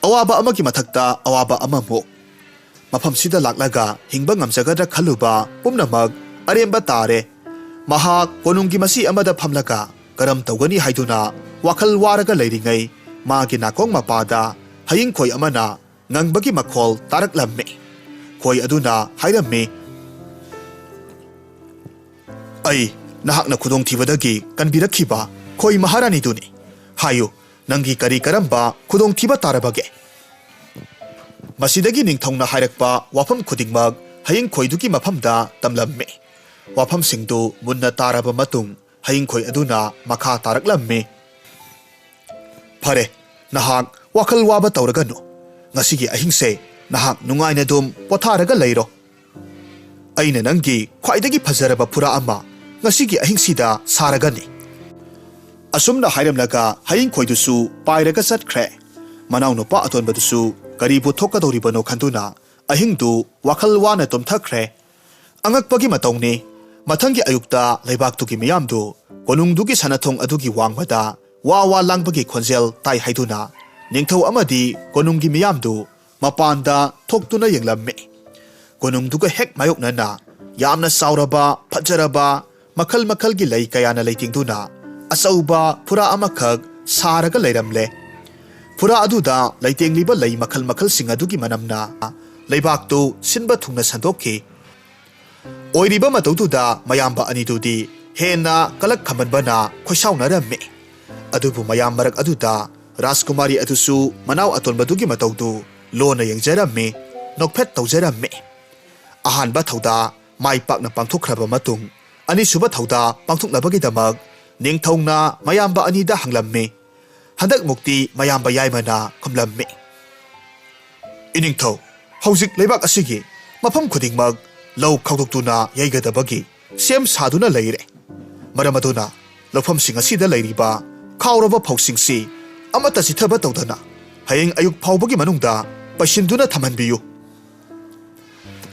ꯑꯋꯥꯕ ꯑꯃꯒꯤ ꯃꯊꯛꯇ ꯑꯋꯥꯕ ꯑꯃꯃꯨꯛ꯫ ꯃꯐꯝꯁꯤꯗ ꯂꯥꯛꯂꯒ ꯍꯤꯡꯕ ꯉꯝꯖꯒꯗ꯭ꯔꯥ ꯈꯜꯂꯨꯕ ꯄꯨꯝꯅꯃꯛ ꯑꯔꯦꯝꯕ ꯇꯥꯔꯦ꯫ ꯃꯍꯥꯛ ꯀꯣꯅꯨꯡꯒꯤ ꯃꯆꯤ ꯑꯃꯗ ꯐꯝꯂꯒ ꯀꯔꯝ ꯇꯧꯒꯅꯤ ꯍꯥꯏꯗꯨꯅ ꯋꯥꯈꯜ ꯋꯥꯔꯒ ꯂꯩꯔꯤꯉꯩ, ꯃꯥꯒꯤ ꯅꯥꯀꯣꯡ ꯃꯄꯥꯗ ꯍꯌꯤꯡꯈꯣꯏ ꯑꯃꯅ ꯉꯪꯕꯒꯤ ꯃꯈꯣꯜ ꯇꯥꯔꯛꯂꯝꯃꯤ꯫ ꯈꯣꯏ ꯑꯗꯨꯅ ꯍꯥꯏꯔꯝꯃꯤ, "ꯑꯩ ꯅꯍꯥꯛꯅ ꯈꯨꯗꯣꯡꯊꯤꯕꯗꯒꯤ ꯀꯟꯕꯤꯔꯛꯈꯤꯕ ꯈꯣꯏ ꯃꯍꯥꯔꯥꯅꯤꯗꯨꯅꯤ꯫ ꯍꯥꯏꯌꯨ, ꯅꯪꯒꯤ ꯀꯔꯤ ꯀꯔꯝꯕ ꯈꯨꯗꯣꯡꯊꯤꯕ ꯇꯥꯔꯕꯒꯦ?" ꯃꯁꯤꯗꯒꯤ ꯅꯤꯡꯊꯧꯅ ꯍꯥꯏꯔꯛꯄ ꯋꯥꯐꯝ ꯈꯨꯗꯤꯡꯃꯛ ꯍꯌꯤꯡꯈꯣꯏꯗꯨꯒꯤ ꯃꯐꯝꯗ ꯇꯝꯂꯝꯃꯤ꯫ ꯋꯥꯐꯝꯁꯤꯡꯗꯨ ꯃꯨꯟꯅ ꯇꯥꯔꯕ ꯃꯇꯨꯡ, ꯍꯌꯤꯡꯈꯣꯏ ꯑꯗꯨꯅ ꯃꯈꯥ ꯇꯥꯔꯛꯂꯝꯃꯤ, "ꯐꯔꯦ, ꯅꯍꯥꯛ ꯋꯥꯈꯜ ꯋꯥꯕ ꯇꯧꯔꯒꯅꯨ꯫ ꯉꯁꯤꯒꯤ ꯑꯍꯤꯡꯁꯦ ꯅꯍꯥꯛ ꯅꯨꯡꯉꯥꯏꯅ ꯑꯗꯨꯝ ꯄꯣꯊꯥꯔꯒ ꯂꯩꯔꯣ꯫ ꯑꯩꯅ ꯅꯪꯒꯤ ꯈ꯭ꯋꯥꯏꯗꯒꯤ ꯐꯖꯔꯕ ꯐꯨꯔꯥ ꯑꯃ ꯉꯁꯤꯒꯤ ꯑꯍꯤꯡꯁꯤꯗ ꯁꯥꯔꯒꯅꯤ꯫" ꯑꯁꯨꯝꯅ ꯍꯥꯏꯔꯝꯂꯒ ꯍꯌꯤꯡꯈꯣꯏꯗꯨꯁꯨ ꯄꯥꯏꯔꯒ ꯆꯠꯈ꯭ꯔꯦ꯫ ꯃꯅꯥꯎꯅꯨꯄꯥ ꯑꯇꯣꯟꯕꯗꯨꯁꯨ ꯀꯔꯤꯕꯨ ꯊꯣꯛꯀꯗꯧꯔꯤꯕꯅꯣ ꯈꯟꯗꯨꯅ ꯑꯍꯤꯡꯗꯨ ꯋꯥꯈꯜ ꯋꯥꯅ ꯇꯨꯝꯊꯈ꯭ꯔꯦ꯫ ꯑꯉꯛꯄꯒꯤ ꯃꯇꯧꯅꯤ꯫ ꯃꯊꯪꯒꯤ ꯑꯌꯨꯛꯇ ꯂꯩꯕꯥꯛꯇꯨꯒꯤ ꯃꯤꯌꯥꯝꯗꯨ ꯀꯣꯅꯨꯡꯗꯨꯒꯤ ꯁꯅꯥꯊꯣꯡ ꯑꯗꯨꯒꯤ ꯋꯥꯡꯃꯗ ꯋꯥ ꯋꯥ ꯂꯥꯡꯕꯒꯤ ꯈꯣꯟꯖꯦꯜ ꯇꯥꯏ ꯍꯥꯏꯗꯨꯅ ꯅꯤꯡꯊꯧ ꯑꯃꯗꯤ ꯀꯣꯅꯨꯡꯒꯤ ꯃꯤꯌꯥꯝꯗꯨ ꯃꯄꯥꯟꯗ ꯊꯣꯛꯇꯨꯅ ꯌꯦꯡꯂꯝꯃꯤ꯫ ꯀꯣꯅꯨꯡꯗꯨꯒ ꯍꯦꯛ ꯃꯥꯌꯣꯛꯅꯅ ꯌꯥꯝꯅ ꯆꯥꯎꯔꯕ, ꯐꯖꯔꯕ, ꯃꯈꯜ ꯃꯈꯜꯒꯤ ꯂꯩ ꯀꯌꯥꯅ ꯂꯩꯇꯦꯡꯗꯨꯅ ꯑꯆꯧꯕ ꯐꯨꯔꯥ ꯑꯃꯈꯛ ꯁꯥꯔꯒ ꯂꯩꯔꯝꯂꯦ꯫ ꯐꯨꯔꯥ ꯑꯗꯨꯗ ꯂꯩꯇꯦꯡꯂꯤꯕ ꯂꯩ ꯃꯈꯜ ꯃꯈꯜꯁꯤꯡ ꯑꯗꯨꯒꯤ ꯃꯅꯝꯅ ꯂꯩꯕꯥꯛꯇꯨ ꯁꯤꯟꯕ ꯊꯨꯡꯅ ꯁꯟꯗꯣꯛꯈꯤ꯫ ꯑꯣꯏꯔꯤꯕ ꯃꯇꯧꯗꯨꯗ ꯃꯌꯥꯝꯕ ꯑꯅꯤꯗꯨꯗꯤ ꯍꯦꯟꯅ ꯀꯂꯛ ꯈꯝꯕꯟꯕꯅ ꯈꯣꯏꯁꯥꯎꯅꯔꯝꯃꯤ꯫ ꯑꯗꯨꯕꯨ ꯃꯌꯥꯝ ꯃꯔꯛ ꯑꯗꯨꯗ ꯔꯥꯖꯀꯨꯃꯥꯔꯤ ꯑꯗꯨꯁꯨ ꯃꯅꯥꯎ ꯑꯇꯣꯟꯕꯗꯨꯒꯤ ꯃꯇꯧꯗꯨ ꯂꯣꯟꯅ ꯌꯦꯡꯖꯔꯝꯃꯤ, ꯅꯣꯛꯐꯦꯠ ꯇꯧꯖꯔꯝꯃꯤ꯫ ꯑꯍꯥꯟꯕ ꯊꯧꯗꯥ ꯃꯥꯏ ꯄꯥꯛꯅ ꯄꯥꯡꯊꯣꯛꯈ꯭ꯔꯕ ꯃꯇꯨꯡ, ꯑꯅꯤꯁꯨꯕ ꯊꯧꯗꯥ ꯄꯥꯡꯊꯣꯛꯅꯕꯒꯤꯗꯃꯛ ꯅꯤꯡꯊꯧꯅ ꯃꯌꯥꯝꯕ ꯑꯅꯤꯗ ꯍꯪꯂꯝꯃꯤ꯫ ꯍꯟꯗꯛꯃꯨꯛꯇꯤ ꯃꯌꯥꯝꯕ ꯌꯥꯏꯃꯅ ꯈꯨꯝꯂꯝꯃꯤ꯫ "ꯏꯅꯤꯡꯊꯧ, ꯍꯧꯖꯤꯛ ꯂꯩꯕꯥꯛ ꯑꯁꯤꯒꯤ ꯃꯐꯝ ꯈꯨꯗꯤꯡꯃꯛ ꯂꯧ ꯈꯥꯎꯗꯣꯛꯇꯨꯅ ꯌꯩꯒꯗꯕꯒꯤ ꯁꯦꯝ ꯁꯥꯗꯨꯅ ꯂꯩꯔꯦ꯫ ꯃꯔꯝ ꯑꯗꯨꯅ ꯂꯧꯐꯝꯁꯤꯡ ꯑꯁꯤꯗ ꯂꯩꯔꯤꯕ ꯈꯥꯎꯔꯕ ꯐꯧꯁꯤꯡꯁꯤ ꯑꯃꯠꯇ ꯆꯤꯠꯊꯕ ꯇꯧꯗꯅ ꯍꯌꯦꯡ ꯑꯌꯨꯛ ꯐꯥꯎꯕꯒꯤ ꯃꯅꯨꯡꯗ ꯄꯩꯁꯤꯟꯗꯨꯅ ꯊꯝꯍꯟꯕꯤꯌꯨ꯫"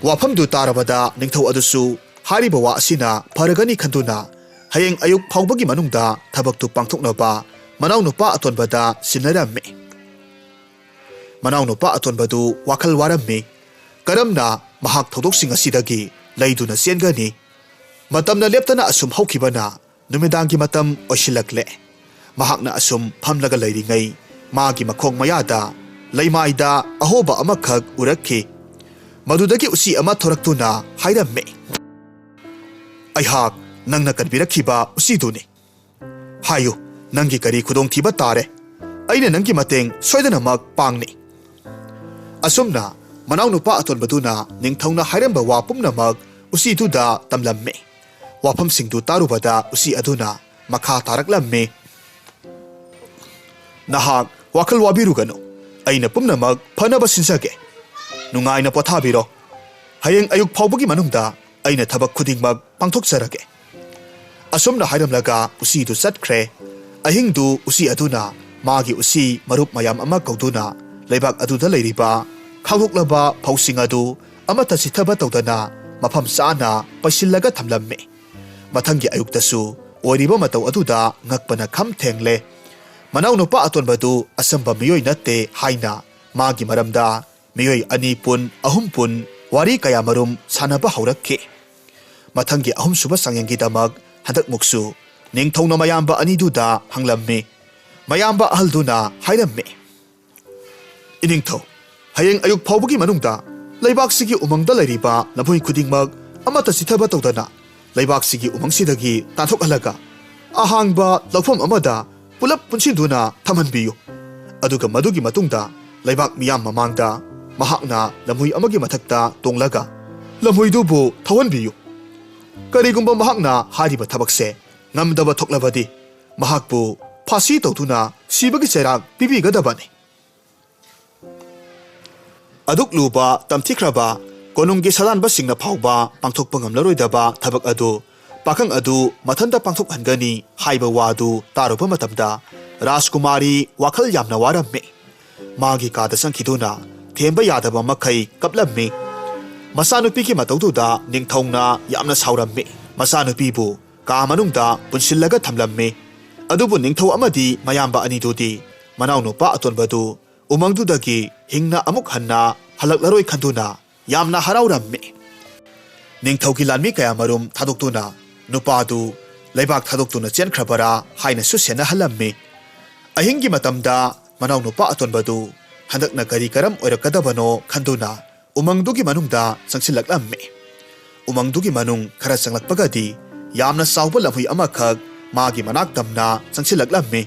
ꯋꯥꯐꯝꯗꯨ ꯇꯥꯔꯕꯗ ꯅꯤꯡꯊꯧ ꯑꯗꯨꯁꯨ ꯍꯥꯏꯔꯤꯕ ꯋꯥ ꯑꯁꯤꯅ ꯐꯔꯒꯅꯤ ꯈꯟꯗꯨꯅ ꯍꯌꯦꯡ ꯑꯌꯨꯛ ꯐꯥꯎꯕꯒꯤ ꯃꯅꯨꯡꯗ ꯊꯕꯛꯇꯨ ꯄꯥꯡꯊꯣꯛꯅꯕ ꯃꯅꯥꯎꯅꯨꯄꯥ ꯑꯇꯣꯟꯕꯗ ꯁꯤꯟꯅꯔꯝꯃꯤ꯫ ꯃꯅꯥꯎꯅꯨꯄꯥ ꯑꯇꯣꯟꯕꯗꯨ ꯋꯥꯈꯜ ꯋꯥꯔꯝꯃꯤ꯫ ꯀꯔꯝꯅ ꯃꯍꯥꯛ ꯊꯧꯗꯣꯛꯁꯤꯡ ꯑꯁꯤꯗꯒꯤ ꯂꯩꯗꯨꯅ ꯆꯦꯟꯒꯅꯤ? ꯃꯇꯝꯅ ꯂꯦꯞꯇꯅ ꯑꯁꯨꯝ ꯍꯧꯈꯤꯕꯅ ꯅꯨꯃꯤꯗꯥꯡꯒꯤ ꯃꯇꯝ ꯑꯣꯏꯁꯤꯜꯂꯛꯂꯦ꯫ ꯃꯍꯥꯛꯅ ꯑꯁꯨꯝ ꯐꯝꯂꯒ ꯂꯩꯔꯤꯉꯩ ꯃꯥꯒꯤ ꯃꯈꯣꯡ ꯃꯌꯥꯗ ꯂꯩꯃꯥꯏꯗ ꯑꯍꯣꯕ ꯑꯃꯈꯛ ꯎꯔꯛꯈꯤ꯫ ꯃꯗꯨꯗꯒꯤ ꯎꯆꯤ ꯑꯃ ꯊꯣꯔꯛꯇꯨꯅ ꯍꯥꯏꯔꯝꯃꯤ, "ꯑꯩꯍꯥꯛ ꯅꯪꯅ ꯀꯟꯕꯤꯔꯛꯈꯤꯕ ꯎꯆꯤꯗꯨꯅꯤ꯫ ꯍꯥꯏꯌꯨ, ꯅꯪꯒꯤ ꯀꯔꯤ ꯈꯨꯗꯣꯡꯊꯤꯕ ꯇꯥꯔꯦ? ꯑꯩꯅ ꯅꯪꯒꯤ ꯃꯇꯦꯡ ꯁꯣꯏꯗꯅꯃꯛ ꯄꯥꯡꯅꯤ꯫" ꯑꯁꯨꯝꯅ ꯃꯅꯥꯎꯅꯨꯄꯥ ꯑꯇꯣꯟꯕꯗꯨꯅ ꯅꯤꯡꯊꯧꯅ ꯍꯥꯏꯔꯝꯕ ꯋꯥ ꯄꯨꯝꯅꯃꯛ ꯎꯆꯤꯗꯨꯗ ꯇꯝꯂꯝꯃꯤ꯫ ꯋꯥꯐꯝꯁꯤꯡꯗꯨ ꯇꯥꯔꯨꯕꯗ ꯎꯆꯤ ꯑꯗꯨꯅ ꯃꯈꯥ ꯇꯥꯔꯛꯂꯝꯃꯤ, "ꯅꯍꯥꯛ ꯋꯥꯈꯜ ꯋꯥꯕꯤꯔꯨꯒꯅꯨ, ꯑꯩꯅ ꯄꯨꯝꯅꯃꯛ ꯐꯅꯕ ꯁꯤꯟꯖꯒꯦ꯫ ꯅꯨꯡꯉꯥꯏꯅ ꯄꯣꯊꯥꯕꯤꯔꯣ꯫ ꯍꯌꯦꯡ ꯑꯌꯨꯛ ꯐꯥꯎꯕꯒꯤ ꯃꯅꯨꯡꯗ ꯑꯩꯅ ꯊꯕꯛ ꯈꯨꯗꯤꯡꯃꯛ ꯄꯥꯡꯊꯣꯛꯆꯔꯒꯦ꯫" ꯑꯁꯨꯝꯅ ꯍꯥꯏꯔꯝꯂꯒ ꯎꯆꯤꯗꯨ ꯆꯠꯈ꯭ꯔꯦ꯫ ꯑꯍꯤꯡꯗꯨ ꯎꯆꯤ ꯑꯗꯨꯅ ꯃꯥꯒꯤ ꯎꯆꯤ ꯃꯔꯨꯞ ꯃꯌꯥꯝ ꯑꯃ ꯀꯧꯗꯨꯅ ꯂꯩꯕꯥꯛ ꯑꯗꯨꯗ ꯂꯩꯔꯤꯕ ꯈꯥꯎꯗꯣꯛꯂꯕ ꯐꯧꯁꯤꯡ ꯑꯗꯨ ꯑꯃꯠꯇ ꯆꯤꯠꯊꯕ ꯇꯧꯗꯅ ꯃꯐꯝ ꯆꯥꯅ ꯄꯩꯁꯤꯜꯂꯒ ꯊꯝꯂꯝꯃꯤ꯫ ꯃꯊꯪꯒꯤ ꯑꯌꯨꯛꯇꯁꯨ ꯑꯣꯏꯔꯤꯕ ꯃꯇꯧ ꯑꯗꯨꯗ ꯉꯛꯄꯅ ꯈꯝ ꯊꯦꯡꯂꯦ꯫ ꯃꯅꯥꯎꯅꯨꯄꯥ ꯑꯇꯣꯟꯕꯗꯨ ꯑꯆꯝꯕ ꯃꯤꯑꯣꯏ ꯅꯠꯇꯦ ꯍꯥꯏꯅ ꯃꯥꯒꯤ ꯃꯔꯝꯗ ꯃꯤꯑꯣꯏ ꯑꯅꯤ ꯄꯨꯟ, ꯑꯍꯨꯝ ꯄꯨꯟ ꯋꯥꯔꯤ ꯀꯌꯥꯃꯔꯨꯝ ꯁꯥꯟꯅꯕ ꯍꯧꯔꯛꯈꯤ꯫ ꯃꯊꯪꯒꯤ ꯑꯍꯨꯝꯁꯨꯕ ꯆꯥꯡꯌꯦꯡꯒꯤꯗꯃꯛ ꯍꯟꯗꯛꯃꯨꯛꯁꯨ ꯅꯤꯡꯊꯧꯅ ꯃꯌꯥꯝꯕ ꯑꯅꯤꯗꯨꯗ ꯍꯪꯂꯝꯃꯤ꯫ ꯃꯌꯥꯝꯕ ꯑꯍꯜꯗꯨꯅ ꯍꯥꯏꯔꯝꯃꯤ, "ꯏꯅꯤꯡꯊꯧ, ꯍꯌꯦꯡ ꯑꯌꯨꯛ ꯐꯥꯎꯕꯒꯤ ꯃꯅꯨꯡꯗ ꯂꯩꯕꯥꯛꯁꯤꯒꯤ ꯎꯃꯪꯗ ꯂꯩꯔꯤꯕ ꯂꯝꯍꯨꯏ ꯈꯨꯗꯤꯡꯃꯛ ꯑꯃꯠꯇ ꯆꯤꯠꯊꯕ ꯇꯧꯗꯅ ꯂꯩꯕꯥꯛꯁꯤꯒꯤ ꯎꯃꯪꯁꯤꯗꯒꯤ ꯇꯥꯟꯊꯣꯛꯍꯜꯂꯒ ꯑꯍꯥꯡꯕ ꯂꯧꯐꯝ ꯑꯃꯗ ꯄꯨꯂꯞ ꯄꯨꯟꯁꯤꯟꯗꯨꯅ ꯊꯝꯍꯟꯕꯤꯌꯨ꯫ ꯑꯗꯨꯒ ꯃꯗꯨꯒꯤ ꯃꯇꯨꯡꯗ ꯂꯩꯕꯥꯛ ꯃꯤꯌꯥꯝ ꯃꯃꯥꯡꯗ ꯃꯍꯥꯛꯅ ꯂꯝꯍꯨꯏ ꯑꯃꯒꯤ ꯃꯊꯛꯇ ꯇꯣꯡꯂꯒ ꯂꯝꯍꯨꯏꯗꯨꯕꯨ ꯊꯧꯍꯟꯕꯤꯌꯨ꯫ ꯀꯔꯤꯒꯨꯝꯕ ꯃꯍꯥꯛꯅ ꯍꯥꯏꯔꯤꯕ ꯊꯕꯛꯁꯦ ꯉꯝꯗꯕ ꯊꯣꯛꯂꯕꯗꯤ ꯃꯍꯥꯛꯄꯨ ꯐꯥꯁꯤ ꯇꯧꯗꯨꯅ ꯁꯤꯕꯒꯤ ꯆꯩꯔꯥꯛ ꯄꯤꯕꯤꯒꯗꯕꯅꯤ꯫" ꯑꯗꯨꯛ ꯂꯨꯕ, ꯇꯝꯊꯤꯈ꯭ꯔꯕ, ꯀꯣꯅꯨꯡꯒꯤ ꯁꯥꯗꯥꯟꯕꯁꯤꯡꯅ ꯐꯥꯎꯕ ꯄꯥꯡꯊꯣꯛꯄ ꯉꯝꯂꯔꯣꯏꯗꯕ ꯊꯕꯛ ꯑꯗꯨ ꯄꯥꯈꯪ ꯑꯗꯨ ꯃꯊꯟꯇ ꯄꯥꯡꯊꯣꯛꯍꯟꯒꯅꯤ ꯍꯥꯏꯕ ꯋꯥꯗꯨ ꯇꯥꯔꯨꯕ ꯃꯇꯝꯗ ꯔꯥꯖꯀꯨꯃꯥꯔꯤ ꯋꯥꯈꯜ ꯌꯥꯝꯅ ꯋꯥꯔꯝꯃꯤ꯫ ꯃꯥꯒꯤ ꯀꯥꯗ ꯆꯪꯈꯤꯗꯨꯅ ꯊꯦꯝꯕ ꯌꯥꯗꯕ ꯃꯈꯩ ꯀꯞꯂꯝꯃꯤ꯫ ꯃꯆꯥꯅꯨꯄꯤꯒꯤ ꯃꯇꯧꯗꯨꯗ ꯅꯤꯡꯊꯧꯅ ꯌꯥꯝꯅ ꯁꯥꯎꯔꯝꯃꯤ꯫ ꯃꯆꯥꯅꯨꯄꯤꯕꯨ ꯀꯥ ꯃꯅꯨꯡꯗ ꯄꯨꯟꯁꯤꯜꯂꯒ ꯊꯝꯂꯝꯃꯤ꯫ ꯑꯗꯨꯕꯨ ꯅꯤꯡꯊꯧ ꯑꯃꯗꯤ ꯃꯌꯥꯝꯕ ꯑꯅꯤꯗꯨꯗꯤ ꯃꯅꯥꯎꯅꯨꯄꯥ ꯑꯇꯣꯟꯕꯗꯨ ꯎꯃꯪꯗꯨꯗꯒꯤ ꯍꯤꯡꯅ ꯑꯃꯨꯛ ꯍꯟꯅ ꯍꯜꯂꯛꯂꯔꯣꯏ ꯈꯟꯗꯨꯅ ꯌꯥꯝꯅ ꯍꯔꯥꯎꯔꯝꯃꯤ꯫ ꯅꯤꯡꯊꯧꯒꯤ ꯂꯥꯟꯃꯤ ꯀꯌꯥꯃꯔꯨꯝ ꯊꯥꯗꯣꯛꯇꯨꯅ ꯅꯨꯄꯥꯗꯨ ꯂꯩꯕꯥꯛ ꯊꯥꯗꯣꯛꯇꯨꯅ ꯆꯦꯟꯈ꯭ꯔꯕꯔꯥ ꯍꯥꯏꯅꯁꯨ ꯁꯦꯟꯅꯍꯜꯂꯝꯃꯤ꯫ ꯑꯍꯤꯡꯒꯤ ꯃꯇꯝꯗ ꯃꯅꯥꯎꯅꯨꯄꯥ ꯑꯇꯣꯟꯕꯗꯨ ꯍꯟꯗꯛꯅ ꯀꯔꯤ ꯀꯔꯝ ꯑꯣꯏꯔꯛꯀꯗꯕꯅꯣ ꯈꯟꯗꯨꯅ ꯎꯃꯪꯗꯨꯒꯤ ꯃꯅꯨꯡꯗ ꯆꯪꯁꯤꯜꯂꯛꯂꯝꯃꯤ꯫ ꯎꯃꯪꯗꯨꯒꯤ ꯃꯅꯨꯡ ꯈꯔ ꯆꯪꯂꯛꯄꯒꯗꯤ ꯌꯥꯝꯅ ꯆꯥꯎꯕ ꯂꯝꯍꯨꯏ ꯑꯃꯈꯛ ꯃꯥꯒꯤ ꯃꯅꯥꯛ ꯇꯝꯅ ꯆꯪꯁꯤꯜꯂꯛꯂꯝꯃꯤ꯫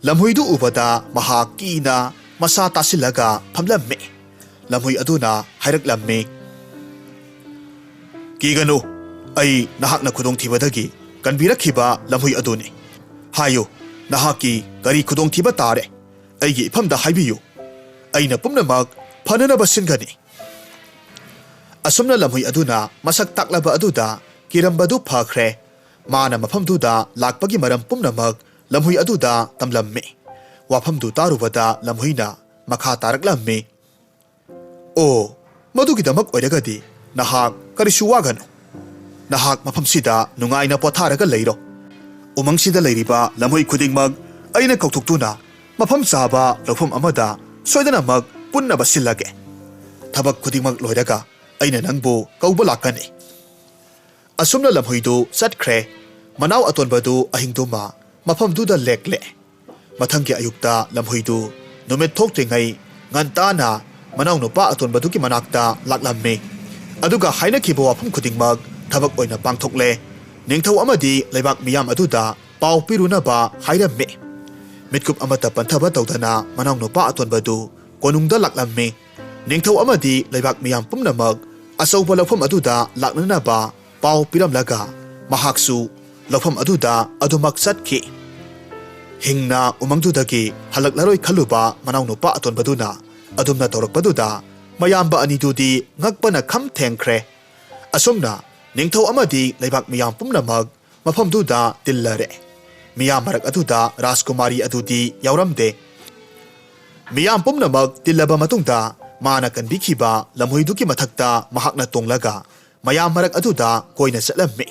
ꯂꯝꯍꯨꯏꯗꯨ ꯎꯕꯗ ꯃꯍꯥꯛ ꯀꯤꯅ ꯃꯁꯥ ꯇꯥꯁꯤꯜꯂꯒ ꯐꯝꯂꯝꯃꯤ꯫ ꯂꯝꯍꯨꯏ ꯑꯗꯨꯅ ꯍꯥꯏꯔꯛꯂꯝꯃꯤ, "ꯀꯤꯒꯅꯨ, ꯑꯩ ꯅꯍꯥꯛꯅ ꯈꯨꯗꯣꯡꯊꯤꯕꯗꯒꯤ ꯀꯟꯕꯤꯔꯛꯈꯤꯕ ꯂꯝꯍꯨꯏ ꯑꯗꯨꯅꯤ꯫ ꯍꯥꯏꯌꯨ, ꯅꯍꯥꯛꯀꯤ ꯀꯔꯤ ꯈꯨꯗꯣꯡꯊꯤꯕ ꯇꯥꯔꯦ? ꯑꯩꯒꯤ ꯏꯐꯝꯗ ꯍꯥꯏꯕꯤꯌꯨ꯫ ꯑꯩꯅ ꯄꯨꯝꯅꯃꯛ ꯐꯅꯅꯕ ꯁꯤꯟꯒꯅꯤ꯫" ꯑꯁꯨꯝꯅ ꯂꯝꯍꯨꯏ ꯑꯗꯨꯅ ꯃꯁꯛ ꯇꯥꯛꯂꯕ ꯑꯗꯨꯗ ꯀꯤꯔꯝꯕꯗꯨ ꯐꯈ꯭ꯔꯦ꯫ ꯃꯥꯅ ꯃꯐꯝꯗꯨꯗ ꯂꯥꯛꯄꯒꯤ ꯃꯔꯝ ꯄꯨꯝꯅꯃꯛ ꯂꯝꯍꯨꯏ ꯑꯗꯨꯗ ꯇꯝꯂꯝꯃꯤ꯫ ꯋꯥꯐꯝꯗꯨ ꯇꯥꯔꯨꯕꯗ ꯂꯝꯍꯨꯏꯅ ꯃꯈꯥ ꯇꯥꯔꯛꯂꯝꯃꯤ, "ꯑꯣ, ꯃꯗꯨꯒꯤꯗꯃꯛ ꯑꯣꯏꯔꯒꯗꯤ ꯅꯍꯥꯛ ꯀꯔꯤꯁꯨ ꯋꯥꯒꯅꯨ꯫ ꯅꯍꯥꯛ ꯃꯐꯝꯁꯤꯗ ꯅꯨꯡꯉꯥꯏꯅ ꯄꯣꯊꯥꯔꯒ ꯂꯩꯔꯣ꯫ ꯎꯃꯪꯁꯤꯗ ꯂꯩꯔꯤꯕ ꯂꯝꯍꯨꯏ ꯈꯨꯗꯤꯡꯃꯛ ꯑꯩꯅ ꯀꯧꯊꯣꯛꯇꯨꯅ ꯃꯐꯝ ꯆꯥꯕ ꯂꯧꯐꯝ ꯑꯃꯗ ꯁꯣꯏꯗꯅꯃꯛ ꯄꯨꯟꯅꯕ ꯁꯤꯜꯂꯒꯦ꯫" ꯊꯕꯛ ꯈꯨꯗꯤꯡꯃꯛ ꯂꯣꯏꯔꯒ ꯑꯩꯅ ꯅꯪꯕꯨ ꯀꯧꯕ ꯂꯥꯛꯀꯅꯤ꯫ ꯑꯁꯨꯝꯅ ꯂꯝꯍꯨꯏꯗꯨ ꯆꯠꯈ꯭ꯔꯦ꯫ ꯃꯅꯥꯎ ꯑꯇꯣꯟꯕꯗꯨ ꯑꯍꯤꯡꯗꯨꯃ ꯃꯐꯝꯗꯨꯗ ꯂꯦꯛꯂꯦ꯫ ꯃꯊꯪꯒꯤ ꯑꯌꯨꯛꯇ ꯂꯝꯍꯨꯏꯗꯨ ꯅꯨꯃꯤꯠ ꯊꯣꯛꯇ꯭ꯔꯤꯉꯩ ꯉꯟꯇꯥꯅ ꯃꯅꯥꯎꯅꯨꯄꯥ ꯑꯇꯣꯟꯕꯗꯨꯒꯤ ꯃꯅꯥꯛꯇ ꯂꯥꯛꯂꯝꯃꯤ꯫ ꯑꯗꯨꯒ ꯍꯥꯏꯅꯈꯤꯕ ꯋꯥꯐꯝ ꯈꯨꯗꯤꯡꯃꯛ ꯊꯕꯛ ꯑꯣꯏꯅ ꯄꯥꯡꯊꯣꯛꯂꯦ꯫ ꯅꯤꯡꯊꯧ ꯑꯃꯗꯤ ꯂꯩꯕꯥꯛ ꯃꯤꯌꯥꯝ ꯑꯗꯨꯗ ꯄꯥꯎ ꯄꯤꯔꯨꯅꯕ ꯍꯥꯏꯔꯝꯃꯤ꯫ ꯃꯤꯠꯀꯨꯞ ꯑꯃꯠꯇ ꯄꯟꯊꯕ ꯇꯧꯗꯅ ꯃꯅꯥꯎꯅꯨꯄꯥ ꯑꯇꯣꯟꯕꯗꯨ ꯀꯣꯅꯨꯡꯗ ꯂꯥꯛꯂꯝꯃꯤ꯫ ꯅꯤꯡꯊꯧ ꯑꯃꯗꯤ ꯂꯩꯕꯥꯛ ꯃꯤꯌꯥꯝ ꯄꯨꯝꯅꯃꯛ ꯑꯆꯧꯕ ꯂꯧꯐꯝ ꯑꯗꯨꯗ ꯂꯥꯛꯅꯅꯕ ꯄꯥꯎ ꯄꯤꯔꯝꯂꯒ ꯃꯍꯥꯛꯁꯨ ꯂꯧꯐꯝ ꯑꯗꯨꯗ ꯑꯗꯨꯃꯛ ꯆꯠꯈꯤ꯫ ꯍꯤꯡꯅ ꯎꯃꯪꯗꯨꯗꯒꯤ ꯍꯜꯂꯛꯂꯔꯣꯏ ꯈꯜꯂꯨꯕ ꯃꯅꯥꯎꯅꯨꯄꯥ ꯑꯇꯣꯟꯕꯗꯨꯅ ꯑꯗꯨꯝꯅ ꯇꯧꯔꯛꯄꯗꯨꯗ ꯃꯌꯥꯝꯕ ꯑꯅꯤꯗꯨꯗꯤ ꯉꯛꯄꯅ ꯈꯝ ꯊꯦꯡꯈ꯭ꯔꯦ꯫ ꯑꯁꯨꯝꯅ ꯅꯤꯡꯊꯧ ꯑꯃꯗꯤ ꯂꯩꯕꯥꯛ ꯃꯤꯌꯥꯝ ꯄꯨꯝꯅꯃꯛ ꯃꯐꯝꯗꯨꯗ ꯇꯤꯜꯂꯔꯦ꯫ ꯃꯤꯌꯥꯝ ꯃꯔꯛ ꯑꯗꯨꯗ ꯔꯥꯖꯀꯨꯃꯥꯔꯤ ꯑꯗꯨꯗꯤ ꯌꯥꯎꯔꯝꯗꯦ꯫ ꯃꯤꯌꯥꯝ ꯄꯨꯝꯅꯃꯛ ꯇꯤꯜꯂꯕ ꯃꯇꯨꯡꯗ ꯃꯥꯅ ꯀꯟꯕꯤꯈꯤꯕ ꯂꯝꯍꯨꯏꯗꯨꯒꯤ ꯃꯊꯛꯇ ꯃꯍꯥꯛꯅ ꯇꯣꯡꯂꯒ ꯃꯌꯥꯝ ꯃꯔꯛ ꯑꯗꯨꯗ ꯀꯣꯏꯅ ꯆꯠꯂꯝꯃꯤ꯫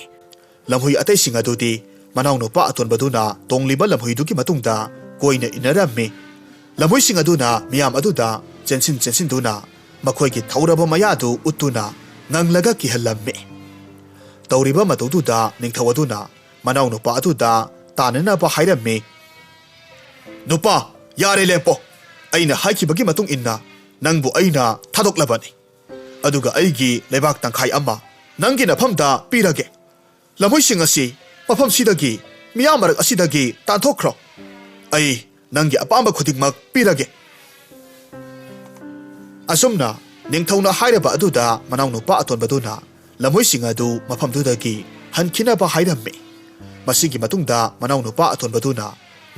ꯂꯝꯍꯨꯏ ꯑꯇꯩꯁꯤꯡ ꯑꯗꯨꯗꯤ ꯃꯅꯥꯎꯅꯨꯄꯥ ꯑꯇꯣꯟꯕꯗꯨꯅ ꯇꯣꯡꯂꯤꯕ ꯂꯝꯍꯨꯏꯗꯨꯒꯤ ꯃꯇꯨꯡꯗ ꯀꯣꯏꯅ ꯏꯟꯅꯔꯝꯃꯤ꯫ ꯂꯝꯍꯨꯏꯁꯤꯡ ꯑꯗꯨꯅ ꯃꯤꯌꯥꯝ ꯑꯗꯨꯗ ꯆꯦꯟꯁꯤꯟ ꯆꯦꯟꯁꯤꯟꯗꯨꯅ ꯃꯈꯣꯏꯒꯤ ꯊꯧꯔꯕ ꯃꯌꯥꯗꯨ ꯎꯠꯇꯨꯅ ꯉꯪꯂꯒ ꯀꯤꯍꯜꯂꯝꯃꯤ꯫ ꯇꯧꯔꯤꯕ ꯃꯇꯧꯗꯨꯗ ꯅꯤꯡꯊꯧ ꯑꯗꯨꯅ ꯃꯅꯥꯎꯅꯨꯄꯥ ꯑꯗꯨꯗ ꯇꯥꯟꯅꯅꯕ ꯍꯥꯏꯔꯝꯃꯤ꯫ "ꯅꯨꯄꯥ, ꯌꯥꯔꯦ, ꯂꯦꯞꯄꯣ꯫ ꯑꯩꯅ ꯍꯥꯏꯈꯤꯕꯒꯤ ꯃꯇꯨꯡ ꯏꯟꯅ ꯅꯪꯕꯨ ꯑꯩꯅ ꯊꯥꯗꯣꯛꯂꯕꯅꯤ꯫ ꯑꯗꯨꯒ ꯑꯩꯒꯤ ꯂꯩꯕꯥꯛ ꯇꯪꯈꯥꯏ ꯑꯃ ꯅꯪꯒꯤ ꯅꯐꯝꯗ ꯄꯤꯔꯒꯦ꯫ ꯂꯝꯍꯨꯏꯁꯤꯡ ꯑꯁꯤ ꯃꯐꯝꯁꯤꯗꯒꯤ, ꯃꯤꯌꯥꯝ ꯃꯔꯛ ꯑꯁꯤꯗꯒꯤ ꯇꯥꯟꯊꯣꯛꯈ꯭ꯔꯣ꯫ ꯑꯩ ꯅꯪꯒꯤ ꯑꯄꯥꯝꯕ ꯈꯨꯗꯤꯡꯃꯛ ꯄꯤꯔꯒꯦ꯫" ꯑꯁꯨꯝꯅ ꯅꯤꯡꯊꯧꯅ ꯍꯥꯏꯔꯕ ꯑꯗꯨꯗ ꯃꯅꯥꯎꯅꯨꯄꯥ ꯑꯇꯣꯟꯕꯗꯨꯅ ꯂꯝꯍꯨꯏꯁꯤꯡ ꯑꯗꯨ ꯃꯐꯝꯗꯨꯗꯒꯤ ꯍꯟꯈꯤꯅꯕ ꯍꯥꯏꯔꯝꯃꯤ꯫ ꯃꯁꯤꯒꯤ ꯃꯇꯨꯡꯗ ꯃꯅꯥꯎꯅꯨꯄꯥ ꯑꯇꯣꯟꯕꯗꯨꯅ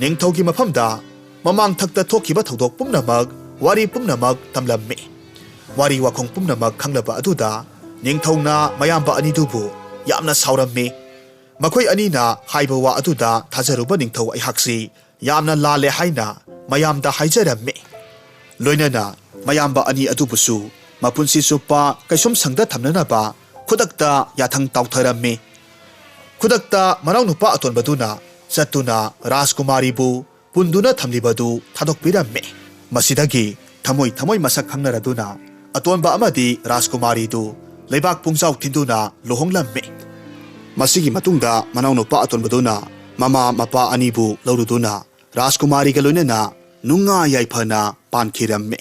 ꯅꯤꯡꯊꯧꯒꯤ ꯃꯐꯝꯗ ꯃꯃꯥꯡ ꯊꯛꯇ ꯊꯣꯛꯈꯤꯕ ꯊꯧꯗꯣꯛ ꯄꯨꯝꯅꯃꯛ, ꯋꯥꯔꯤ ꯄꯨꯝꯅꯃꯛ ꯇꯝꯂꯝꯃꯤ꯫ ꯋꯥꯔꯤ ꯋꯥꯈꯣꯡ ꯄꯨꯝꯅꯃꯛ ꯈꯪꯂꯕ ꯑꯗꯨꯗ ꯅꯤꯡꯊꯧꯅ ꯃꯌꯥꯝꯕ ꯑꯅꯤꯗꯨꯕꯨ ꯌꯥꯝꯅ ꯁꯥꯎꯔꯝꯃꯤ꯫ ꯃꯈꯣꯏ ꯑꯅꯤꯅ ꯍꯥꯏꯕ ꯋꯥ ꯑꯗꯨꯗ ꯊꯥꯖꯔꯨꯕ ꯅꯤꯡꯊꯧ ꯑꯩꯍꯥꯛꯁꯤ ꯌꯥꯝꯅ ꯂꯥꯜꯂꯦ ꯍꯥꯏꯅ ꯃꯌꯥꯝꯗ ꯍꯥꯏꯖꯔꯝꯃꯤ꯫ ꯂꯣꯏꯅꯅ ꯃꯌꯥꯝꯕ ꯑꯅꯤ ꯑꯗꯨꯕꯨꯁꯨ ꯃꯄꯨꯟꯁꯤ ꯆꯨꯞꯄ ꯀꯩꯁꯨꯝ ꯁꯪꯗ ꯊꯝꯅꯅꯕ ꯈꯨꯗꯛꯇ ꯌꯥꯊꯪ ꯇꯥꯎꯊꯔꯝꯃꯤ꯫ ꯈꯨꯗꯛꯇ ꯃꯅꯥꯎꯅꯨꯄꯥ ꯑꯇꯣꯟꯕꯗꯨꯅ ꯆꯠꯇꯨꯅ ꯔꯥꯖꯀꯨꯃꯥꯔꯤꯕꯨ ꯄꯨꯟꯗꯨꯅ ꯊꯝꯂꯤꯕꯗꯨ ꯊꯥꯗꯣꯛꯄꯤꯔꯝꯃꯤ꯫ ꯃꯁꯤꯗꯒꯤ ꯊꯃꯣꯏ ꯊꯃꯣꯏ ꯃꯁꯛ ꯈꯪꯅꯔꯗꯨꯅ ꯑꯇꯣꯟꯕ ꯑꯃꯗꯤ ꯔꯥꯖꯀꯨꯃꯥꯔꯤꯗꯨ ꯂꯩꯕꯥꯛ ꯄꯨꯡꯖꯥꯎ ꯊꯤꯟꯗꯨꯅ ꯂꯨꯍꯣꯡꯂꯝꯃꯤ꯫ ꯃꯁꯤꯒꯤ ꯃꯇꯨꯡꯗ ꯃꯅꯥꯎꯅꯨꯄꯥ ꯑꯇꯣꯟꯕꯗꯨꯅ ꯃꯃꯥ ꯃꯄꯥ ꯑꯅꯤꯕꯨ ꯂꯧꯔꯨꯗꯨꯅ ꯔꯥꯖꯀꯨꯃꯥꯔꯤꯒ ꯂꯣꯏꯅꯅ ꯅꯨꯡꯉꯥꯏ ꯌꯥꯏꯐꯅ ꯄꯥꯟꯈꯤꯔꯝꯃꯤ꯫